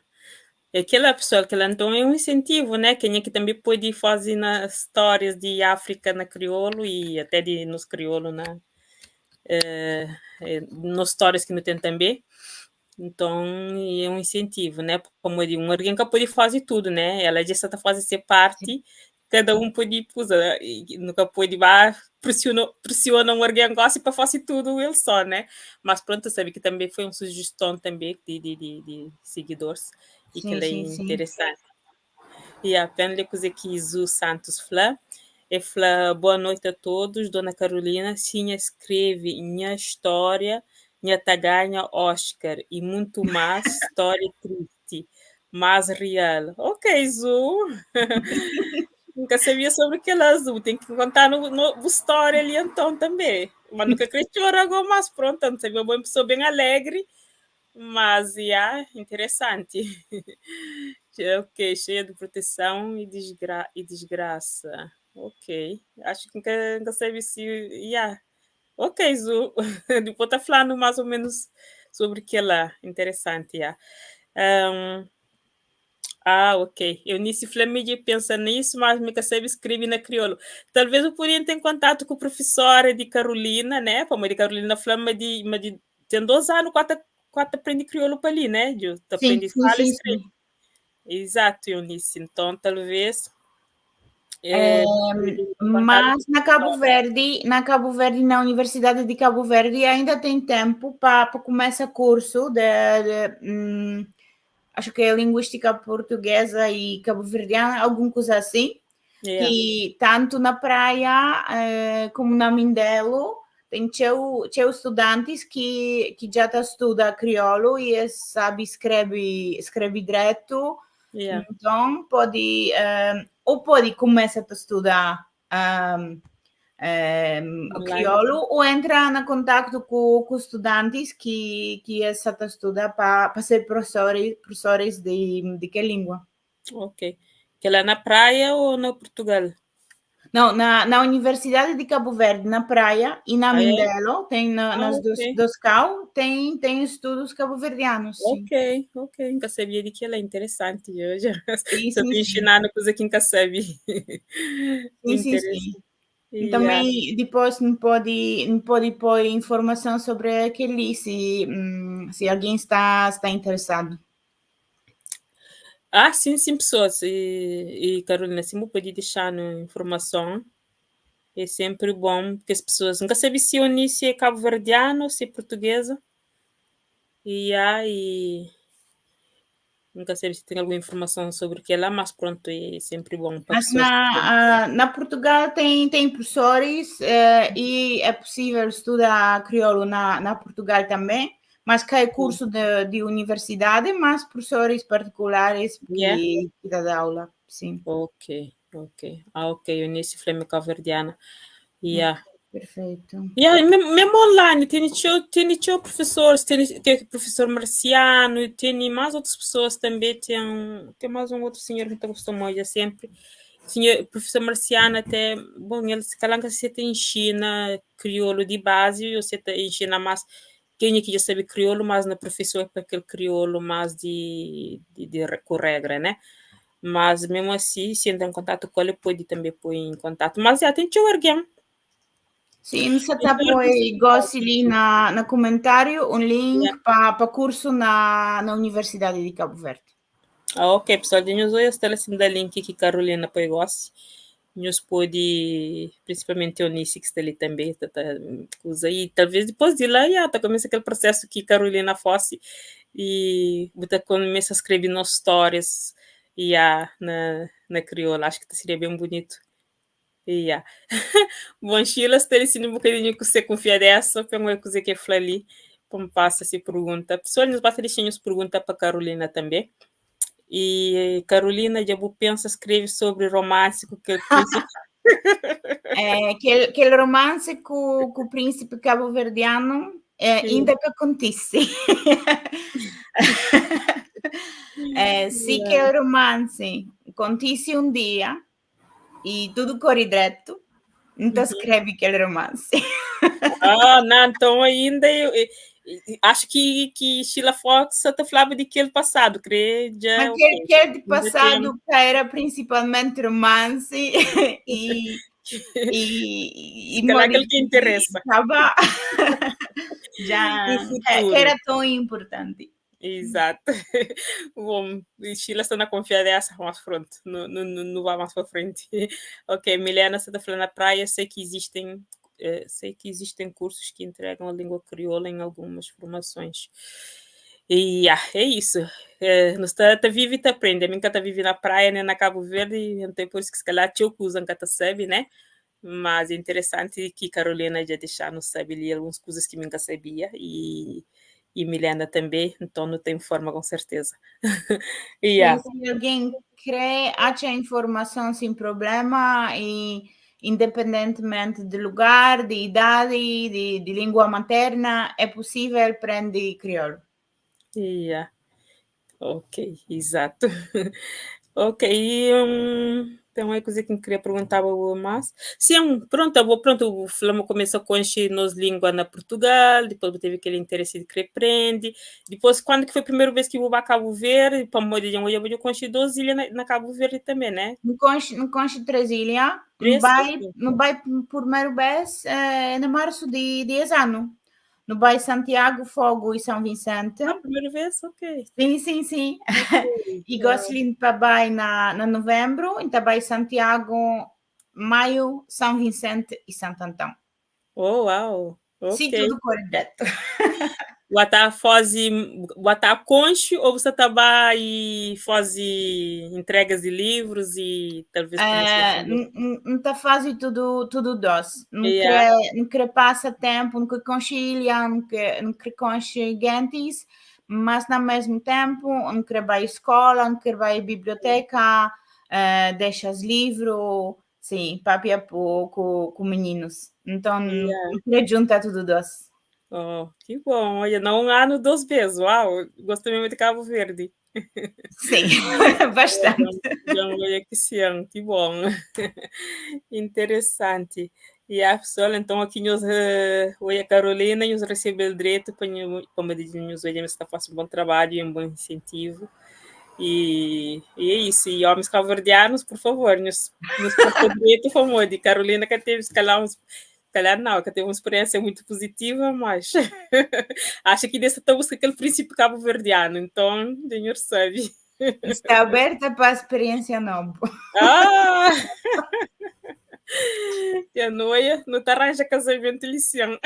É kela pessoal, kela nton é un insentivu, né? Kenha ki tanbe pode faze na stórias di Áfrika na kriolu y até di nos kriolu na nos stórias ki nu ten tanbe. Nton é un insentivu, né? Pamodi un algen ka pode faze tudu, né? Ela dja sa ta faze se parti, kada un pode kuza, nu ka pode ba presiona presiona un algen gosi pa fase tudu el só, né? Mas prontu, sabe ki tanbe foi un sujeston tanbe di sigidoris y kel-la é interesanti. Ya, pa N lé kuzê ki Zu Santos fla. E fla, Boa noite a todos, Dona Carolina, si nha skrebe nha stória, nha ta ganha Oscar y muntu más, stória tristi, mas real. Ok, Zu! N ka sabia sobri kel-la, Zu, bu ten ki konta-nu no bu stória li anton tanbe. Ma nu ka kre txora go, mas prontu, N sabia bo é un pesoa ben alegri, mas ya, interesanti. Ok, cheia de proteção e desgra e desgraça. Ok, acho que N ka sabe si ya. Ok, Zu, dipôs ta fla-nu más ô ménus sobri kel-la. Interesanti, ya. Ah, ok. Eunice fla mi dja pensa nisso, mas mi ka sabe skrebe na kriolu. Talvês bu podia entra en kontatu ku profesora di Carolina, né? Pamodi Carolina fla ma di ma di ten 2 anu ku ata ku ata prende kriolu pa li, né? Dju ta prende fala e skrebe. Exato, Eunice. Nton, talvês Mas na Cabo Verde, na Cabo Verde, na Universidade de Cabo Verde, ainda tem tempo para começar curso de acho que é linguística portuguesa e cabo-verdiana, alguma coisa assim. Que tanto na praia como na Mindelo tem txeu estudantes que já tá estuda crioulo e eles sabe escreve, escreve direto. Então pode ou pode começar a estudar crioulo ou entra na contato com estudantes que está a estudar para ser professores de que língua. Ok. Que lá na praia ou no Portugal? Não, na Universidade de Cabo Verde, na praia e na Ah, é? Mindelo, tem na, nas dos CAU, tem estudos cabo-verdianos, sim. Ok. Nunca sabia de que ela é interessante hoje. Só te ensinando coisa que nunca sabe. Sim. E também depois não pode pôr informação sobre aquele se alguém está interessado. Ah, sim, pessoas. E Carolina, se me pode deixar na informação, é sempre bom, porque as pessoas nunca sabem se Eunice é cabo-verdiano ou se é portuguesa. E aí nunca sei se tem alguma informação sobre o que é lá, mas pronto, é sempre bom para Mas pessoas na Portugal tem professores e é possível estudar crioulo na Portugal também, mas que é curso de universidade, mas professores particulares que dão aula, sim. Ok. Ah, ok, Eunice Flame cabo-verdiana. Yeah. Ok, perfeito. Yeah, mesmo online, tem teu professores, tem professor Marciano, tem mais outras pessoas também, tem mais um outro senhor que gostou muito sempre. Senhor, professor Marciano até, bom, ele se calhar que você te ensina crioulo de base, você te ensina mais, quem aqui já sabe crioulo, mas na professor para aquele crioulo mais de com regra, né? Mas mesmo assim, se entra em contato com ele, pode também pôr em contato. Mas já tem teu alguém. Sim, você tá põe gosto ali na comentário um link para curso na Universidade de Cabo Verde. Ah, ok, pessoal, de nós hoje está assim da link que Carolina põe gosto. Nós pode, principalmente Eunice que está ali também, tá, usa e talvez depois de lá já tá começa aquele processo que Carolina fosse e botar começa a escrever nas histórias e já na crioula, acho que seria bem bonito. E já. Bom, Sheila, está ali um bocadinho que você confia dessa, para uma coisa que é ali, como passa se pergunta. Pessoal, nos basta deixar nos pergunta para Carolina também. E Carolina, já vou pensa escreve sobre romance com aquele príncipe. É, aquele romance com o príncipe cabo-verdiano ainda que acontece. É, se que o romance acontece um dia e tudo corre direto, N ta skrebe kel romansi. Ah, não, então ainda eu, acho que Sheila Fox só te falava de aquele passado, creio, já, Mas ok. aquele de Ainda passado que era principalmente romance e Se calhar aquele que interessa. Acaba já No futuro. que era tão importante. Exato. Bom, e Sheila está na confiança dessa mais pronto, não, não, não, não vai mais para frente. Ok, Milena, você está falando na praia, sei que existem cursos que entregam a língua crioula em algumas formações. E é isso. Nós tá, tá vive e tá aprende. A mim que tá vive na praia, né, na Cabo Verde, então por isso que se calhar teu que usam que tá sabe, né? Mas é interessante que Carolina já deixar no sabe ali algumas coisas que nunca sabia e Milena também, então não tem forma com certeza. Yeah. Sim, se alguém crê, acha informação sem problema e independentemente de lugar, de idade, de língua materna, é possível aprender crioulo. Yeah. Ok, exato. Ok, e, tem uma coisa que eu queria perguntar ao mais. Sim, pronto, eu vou, pronto, o Flamo começou a conhecer nos língua na Portugal, depois teve aquele interesse de querer aprender. Depois, quando que foi a primeira vez que eu vou a Cabo Verde, para morrer de um, eu vou conhecer 2 ilhas na Cabo Verde também, né? No conche 3 ilhas, 3? no vai por primeira vez, em março de esse ano. No bairro Santiago, Fogo e São Vicente. Ah, primeira vez? Ok. Sim, sim, sim. Ok. E gosto de ir para baixo na novembro, então vai Santiago, maio, São Vicente e Santo Antão. Oh, uau! Sim, Ok. tudo correto. Botar foze, botar conche ou você tá lá e faz entregas de livros e talvez promoção? Não tá fazendo tudo doce. Não quer passa tempo, não quer concilha, não quer conche gentes, mas ao mesmo tempo não quer vai escola, não quer vai biblioteca, deixa os livros, sim, papia com meninos. Então, não quer juntar tudo doce. Oh, que bom. Olha, não há no 2 vezes. Uau, gostei mesmo de Cabo Verde. Sim, bastante. Já olha que sim, que bom. Interessante. E a pessoa, então, aqui nós oi, a Carolina, nos recebeu o direito para nho, como diz, nos olha, está fazendo um bom trabalho e um bom incentivo. E é isso. E homens cabo-verdianos, por favor, nos passou o direito, por favor, de Carolina, que teve, se calhar, uns, se calhar não, que teve uma experiência muito positiva, mas acho que desse tá buscando aquele princípio cabo-verdiano, então, o senhor sabe. Está aberta para a experiência nova. E a noia não te arranja casamento lição.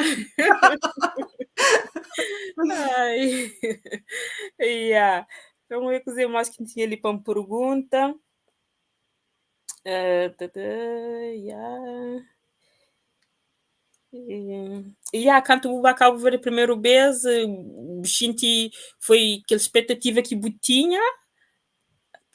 Ai. Yeah. Então, eu cozer mais que tinha ali para uma pergunta. Tá, tá, yeah. E, yeah, quando o Cabo Verde primeiro vez, senti, foi aquela expectativa que tinha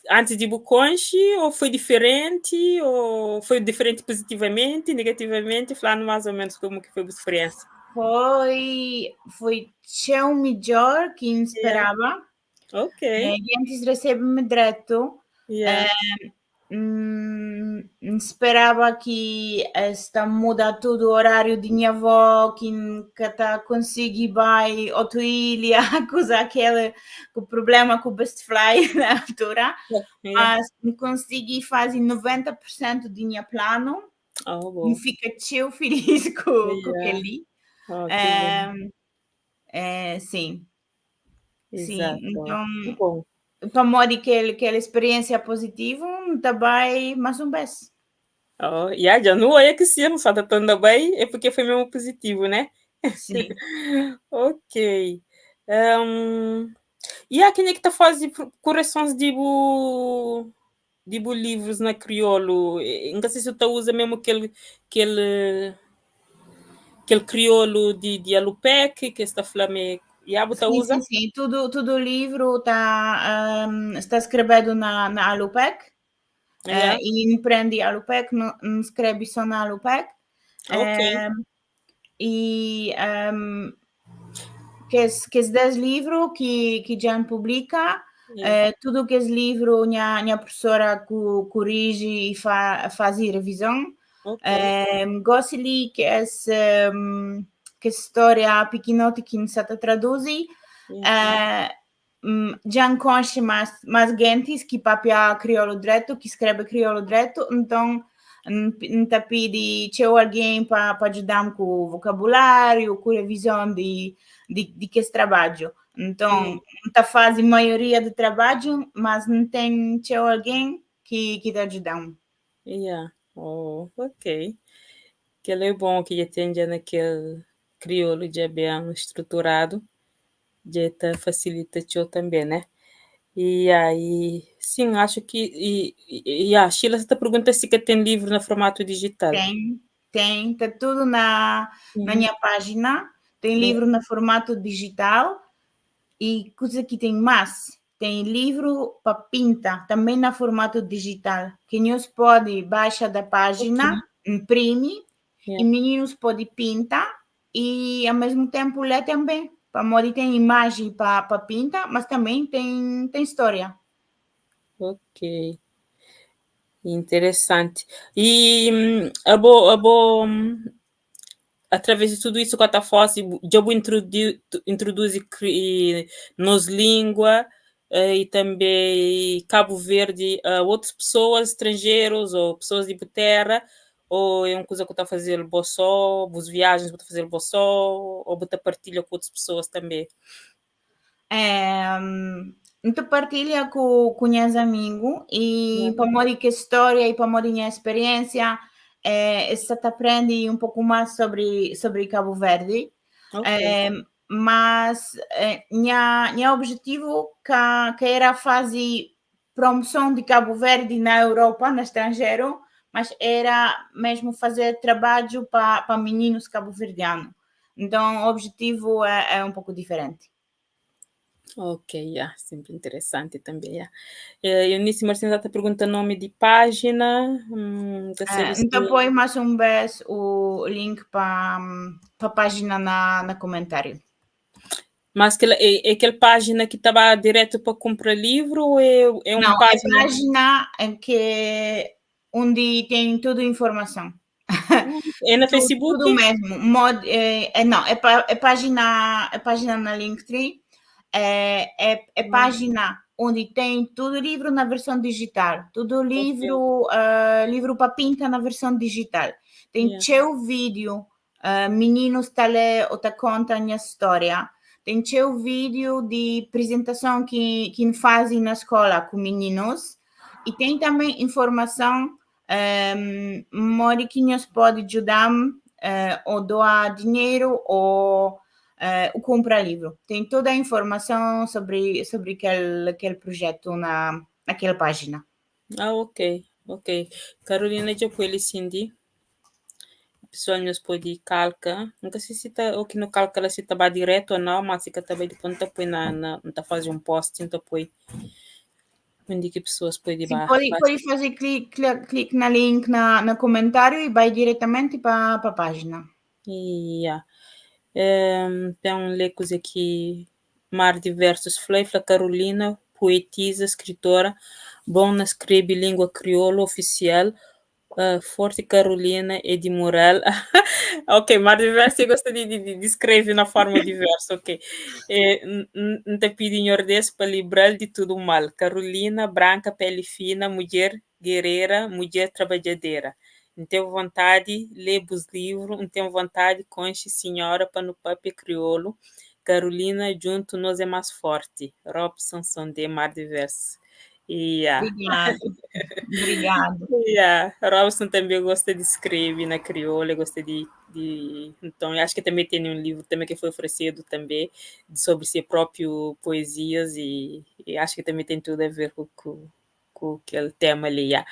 antes de ir conche, ou foi diferente, ou foi diferente positivamente, negativamente, falando mais ou menos como que foi a experiência. Foi tão melhor que eu esperava. Antes recebe-me direto. Esperava que esta muda tudo o horário de minha avó, que nunca tá consegui vai outra ilha, coisa aquele o problema com o Best Fly na altura. Mas consegui fazer 90% de minha plano. Oh, bom. E fica tão feliz com aquele. Oh, que bom. Sim. Sim, então, Que bom. para modo que ele, que a experiência positiva, também mais um beijo. Oh, e yeah, já não é que se não está tão bem, é porque foi mesmo positivo, né? Sim. Ok. E há quem é que tá fazendo correções de livros na crioulo? Não sei se tu usa mesmo aquele crioulo de Alupec, que está falando. E a bota Sim, usa? sim, sim. Tudo livro está escrevendo na Alupec. E empreende Alupec, não escreve só na Alupec. E que es 10 livros que já publica, tudo que es livro, minha professora corrige e faz revisão. Gosi li kes kes stória pikinoti ki N sa ta traduzi, dja N konxe más gentis ki papia kriolu dretu, ki skrebe kriolu dretu, nton N ta pidi txeu algen pa djuda-m ku vokabuláriu, ku revizon di kes trabadju. Nton, N ta faze maioria di trabadju, mas N ten txeu algen ki ta djuda-m. Yeah. Oh, ok. Kel é bon ki dja ten dja na kel kriolu dja ben struturadu, dja ta fasilita txeu tanbê, né? E aí, sim, acho que e a Sheila está pergunta se que tem livro na formato digital. Tem, tá tudo na minha página. Tem livro no formato digital e coisa que tem mais. Tem livro para pinta, também na formato digital, que nós pode baixar da página, imprime, e meninos podem pintar e ao mesmo tempo ler também. Para modo tem imagem para pintar, mas também tem história. Ok. Interessante. E abo, através de tudo isso que tá fazendo, já vou introduzir nos língua e também Cabo Verde a outras pessoas, estrangeiros ou pessoas de terra, ou é uma coisa que está a fazer bo só, vos viagens vou fazer bo só, ou botar partilha com outras pessoas também? É, então partilha com meus amigos e para modo que história e para modo minha experiência, está aprende um pouco mais sobre Cabo Verde. Mas minha objetivo que era fazer promoção de Cabo Verde na Europa, no estrangeiro, mas era mesmo fazer trabalho para meninos cabo-verdianos. Então, o objetivo é um pouco diferente. Ok, yeah, sempre interessante também. Yeah. Eunice Martins está pergunta nome de página. Então, põe mais um vez o link para a página na comentário. Mas que, é aquela página que estava direto para comprar livro ou é uma Não, página? É página em que onde tem toda a informação. É no Facebook? Tudo mesmo. Não, é página na Linktree. É página onde tem tudo livro na versão digital, tudo livro, livro para pinta na versão digital. Tem teu vídeo, meninos tá lê ou tá conta a minha história. Tem teu vídeo de apresentação que fazem na escola com meninos e tem também informação modo que nos pode ajudar ou doar dinheiro ou comprar livro. Tem toda a informação sobre aquele projeto naquela página. Ah, ok. Carolina já foi Cindy. Pessoal nos pode calca. Nunca sei se tá, o que no calca se tá direto ou não, mas fica também depois tá põe na tá fazer um post, então põe onde que pessoas podem. Sim, pode fazer clique na link na comentário e vai diretamente para a página. Yeah. Tem um lecos aqui, Mar Diversos Fla Carolina, poetisa, escritora, bom na escreve língua crioula oficial, Forte Carolina é de moral. Ok, Mar Diverso gosta de escrever na forma diversa, ok. Não te pedi Deus para livrar de tudo mal. Carolina, branca, pele fina, mulher guerreira, mulher trabalhadeira. Não tenho vontade, ler os livros, não tenho vontade, conche senhora para no papel crioulo. Carolina, junto nós é mais forte. Robson Sondé, Mar Diverso. Yeah. Obrigado. Obrigado. Yeah. Robson também gosta de escrever na crioula, gosta de. Então, acho que também tem um livro também que foi oferecido também sobre seu próprio poesias e acho que também tem tudo a ver com aquele tema ali. Yeah.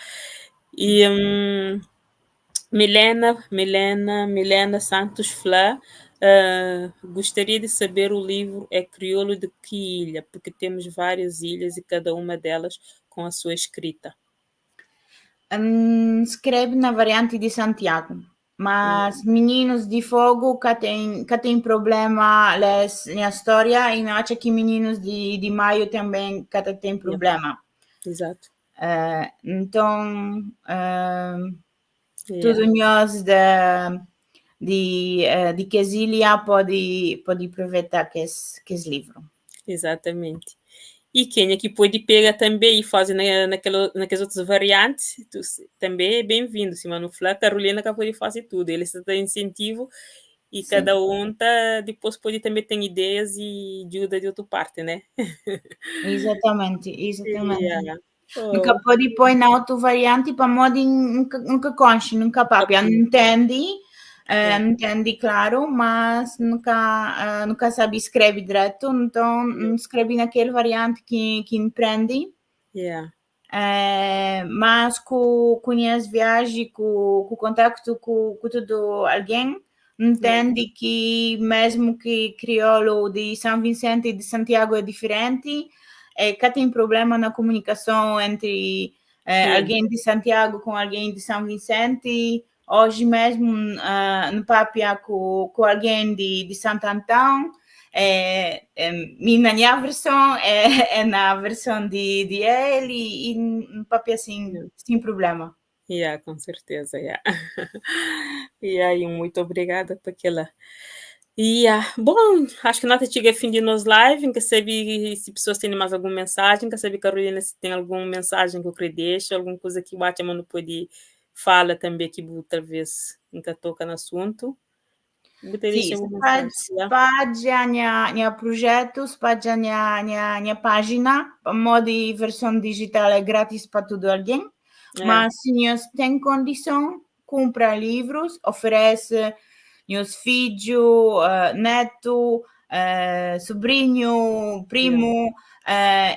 E Milena Santos Flá, gostaria de saber o livro é crioulo de que ilha? Porque temos várias ilhas e cada uma delas com a sua escrita. Escreve na variante de Santiago, mas Meninos de Fogo que tem problema les, na história e não acho que Meninos de Maio também que tem problema. Exato. Então, Tudu nhos de, di, eh, di kes ilha pode, pode aproveitar kes, kes livru. Exatamente. E kenha ki pode pega tanbê e faze na, naquela, naqueles outros variantes, tu, também é bem-vindo. Sima nu fla, Carolina ka pode fazer tudo. Ele está dando incentivo e cada um tá, depois pode também ter ideias e ajuda de outra parte, né? Exatamente, exatamente. Yeah. Nunca Oh, pode pôr na outra variante para modo nunca, nunca conche, nunca papia, entende, entende, claro, mas nunca, nunca sabe escreve direto, então escreve naquele variante que empreende. Mas com, com as viagens, com contacto com tudo alguém, entende que mesmo que crioulo de São Vicente e de Santiago é diferente, cá tem problema na comunicação entre alguém de Santiago com alguém de São Vicente. Hoje mesmo, no papia com alguém de Santo Antão, na minha versão é na versão de ele e no papia assim, sem problema. Yeah, com certeza, yeah. E aí, muito obrigada por aquela. Yeah. Bom, acho que nós chega fim de nos live, que sabe se pessoas têm mais alguma mensagem, quer saber, Carolina, se tem alguma mensagem que eu queria deixar, alguma coisa que o Batman não pode fala também que talvez nunca toca no assunto. Sim, pode, pode a minha projeto, pode a minha página, a modo de versão digital é grátis para todo alguém, mas se nós tem condição, compra livros, oferece meus filhos, neto, sobrinho, primo,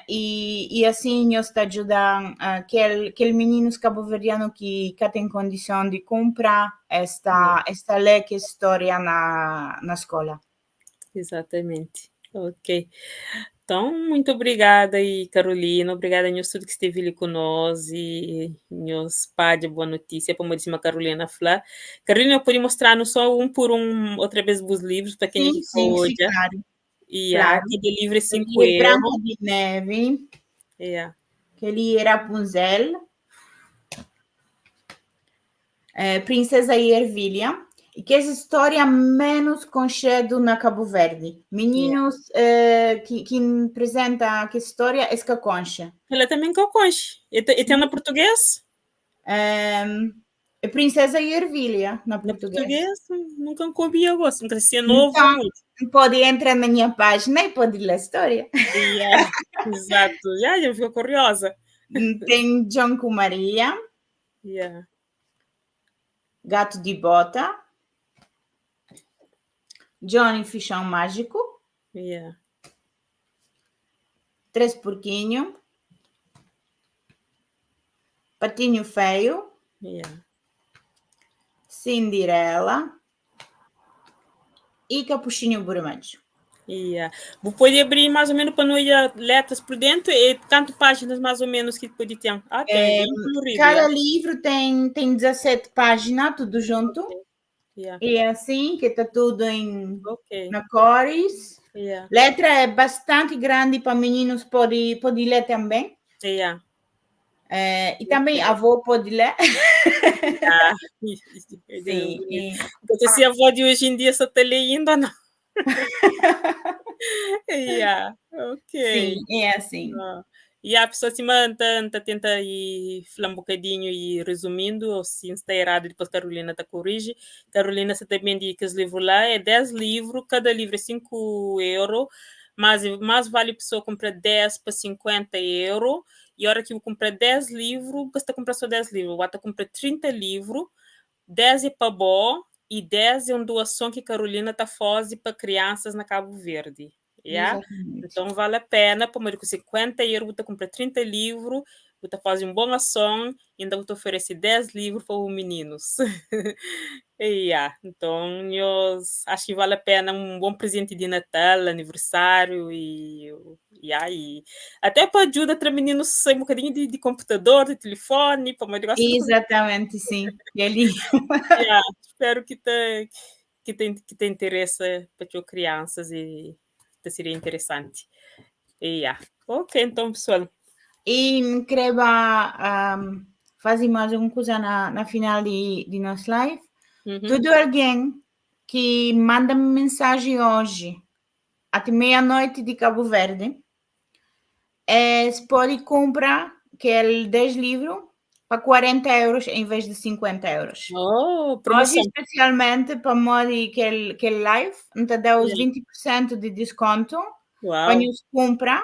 e assim nós está ajudando aquele menino cabo-verdiano que tem condição de comprar esta lei que é história na escola. Exatamente. Ok. Então, muito obrigada aí, Carolina. Obrigada a tudo que esteve ali conosco e nos pá de boa notícia, como disse a Carolina Flá. Carolina, pode mostrar-nos só um por um, outra vez, os livros, para quem Sim, sim, sim, claro. E claro. cada livro é 5 euros. Branca de Neve. Que é Rapunzel. Princesa e Ervilha. E que essa história menos conhecida na Cabo Verde. Meninos que apresenta que história é que concha. Ela também que conche. E tem na português? É Princesa e Ervilha, na português. Na português, nunca ouvi eu gosto, nunca se é novo. Então, pode entrar na minha página e pode ler a história. Yeah, exato, já fico curiosa. Tem John com Maria. Gato de Bota. Johnny Fichão Mágico. Três Porquinho. Patinho Feio. Cinderela. E Capuchinho Vermelho. Yeah. Vou poder abrir mais ou menos para não ir letras por dentro e tanto páginas mais ou menos que pode ter. Ah, tem colorido, cada livro tem 17 páginas, tudo junto. Okay. E é assim que está tudo em na cores. Letra é bastante grande para meninos pode ler também. E também a avó pode ler. Sim. Porque se a avó de hoje em dia só está lendo, não. Yeah. Ok. Sim, é assim. E a pessoa se manda, tenta ir falar um bocadinho e resumindo, ou se está errado, depois Carolina te corrige. Carolina, você também diz que os livros lá é 10 livros, cada livro é 5 euros, mas mais vale a pessoa comprar 10 para 50 euros, e a hora que eu comprar 10 livros, você compra só 10 livros, você compra 30 livros, 10 é para bom, e 10 é uma doação que Carolina tá fazendo para crianças na Cabo Verde. Yeah? Então vale a pena, por com 50 euros, você compra 30 livros, você faz uma boa ação, e ainda você oferece 10 livros para os meninos. Yeah. Então, eu acho que vale a pena um bom presente de Natal, aniversário e, e até para ajuda para meninos sem um bocadinho de computador, de telefone, para uma Exatamente, sim. E ali. Yeah, espero que te interesse para as crianças e seria interessante. Yeah. Ok, então, pessoal. E queria faze mais un kuza na final di nos live. Tudu algen ki manda-m mensaji oji ate meia-noiti di Kabu Verdi, es pode kunpra kel 10 livru pa 40 euros em vez de 50 euros. Oh, Hoje, promoção. Especialmente pamodi kel live, N ta da-us 20% di diskontu pa Uau. Nhos kunpra.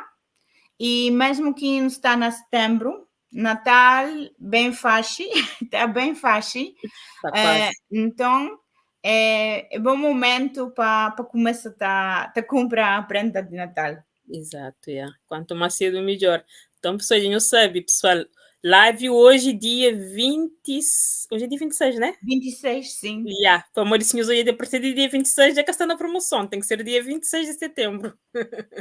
E mesmu ki N sta na setembru, Natal ben faxi, ta ben faxi. Tá quase. Nton, é bon momentu pa kumesa ta kunpra prenda di Natal. Exato, yeah. Quanto mais cedo, melhor. Então, pessoal, já não sabe, pessoal, live hoje, dia 20. Hoje é dia 26, né? 26, sim. Yeah, para Mauricinhos hoje, a partir do dia 26 já que está na promoção, tem que ser dia 26 de setembro.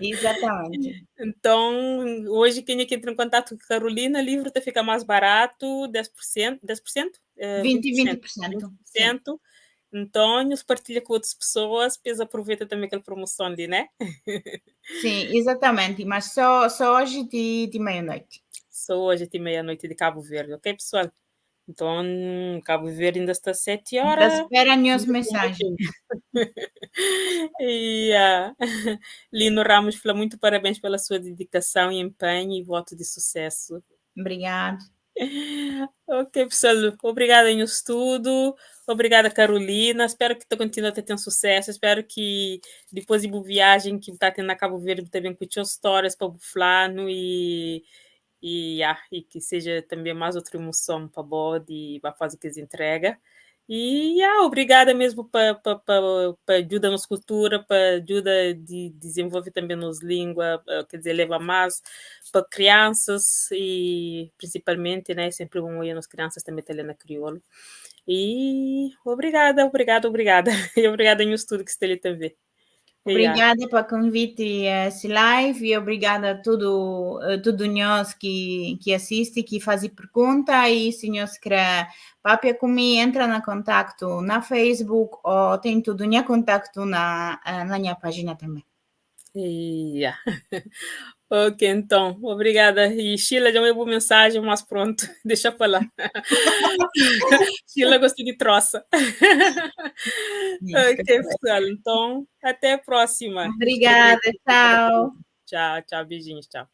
Exatamente. Então, hoje quem é que entra em contato com Carolina, livro tá fica mais barato, 10%, 10%? 20 e 20%. 20%. 20%. Então, nos partilha com outras pessoas, depois aproveita também aquela promoção ali, né? Sim, exatamente. Mas só hoje de meia-noite. Só hoje de meia-noite de Cabo Verde, ok, pessoal? Então, Cabo Verde ainda está 7 horas. Espera as mensagens. E Lino Ramos fala: muito parabéns pela sua dedicação e empenho e voto de sucesso. Obrigado. Ok, pessoal, obrigada em estudo, obrigada, Carolina, espero que tu continue a ter um sucesso, espero que depois de uma viagem que está tendo na Cabo Verde também com suas histórias para o Flano e que seja também mais outra emoção para o e para fazer que eles entrega. E yeah, obrigada mesmo para ajuda na cultura, para ajuda de desenvolver também nos língua, quer dizer, leva mais para crianças e principalmente, né, sempre bom ouvir nas crianças também tá lendo crioulo. E obrigada, obrigada, obrigada. E obrigada em estudo que está ali também. Obrigada pelo convite a esse live e obrigada a tudo nós que assiste, que faz pergunta e se nós quer papia comigo, entra na contato na Facebook ou tem tudo meu contato na minha página também. Yeah. Ok, então, obrigada. E Sheila já me boa mensagem, mas pronto, deixa para lá. Sheila gosta de troça. Ok, pessoal, então, até a próxima. Obrigada, tchau. Tchau, tchau, beijinhos, tchau.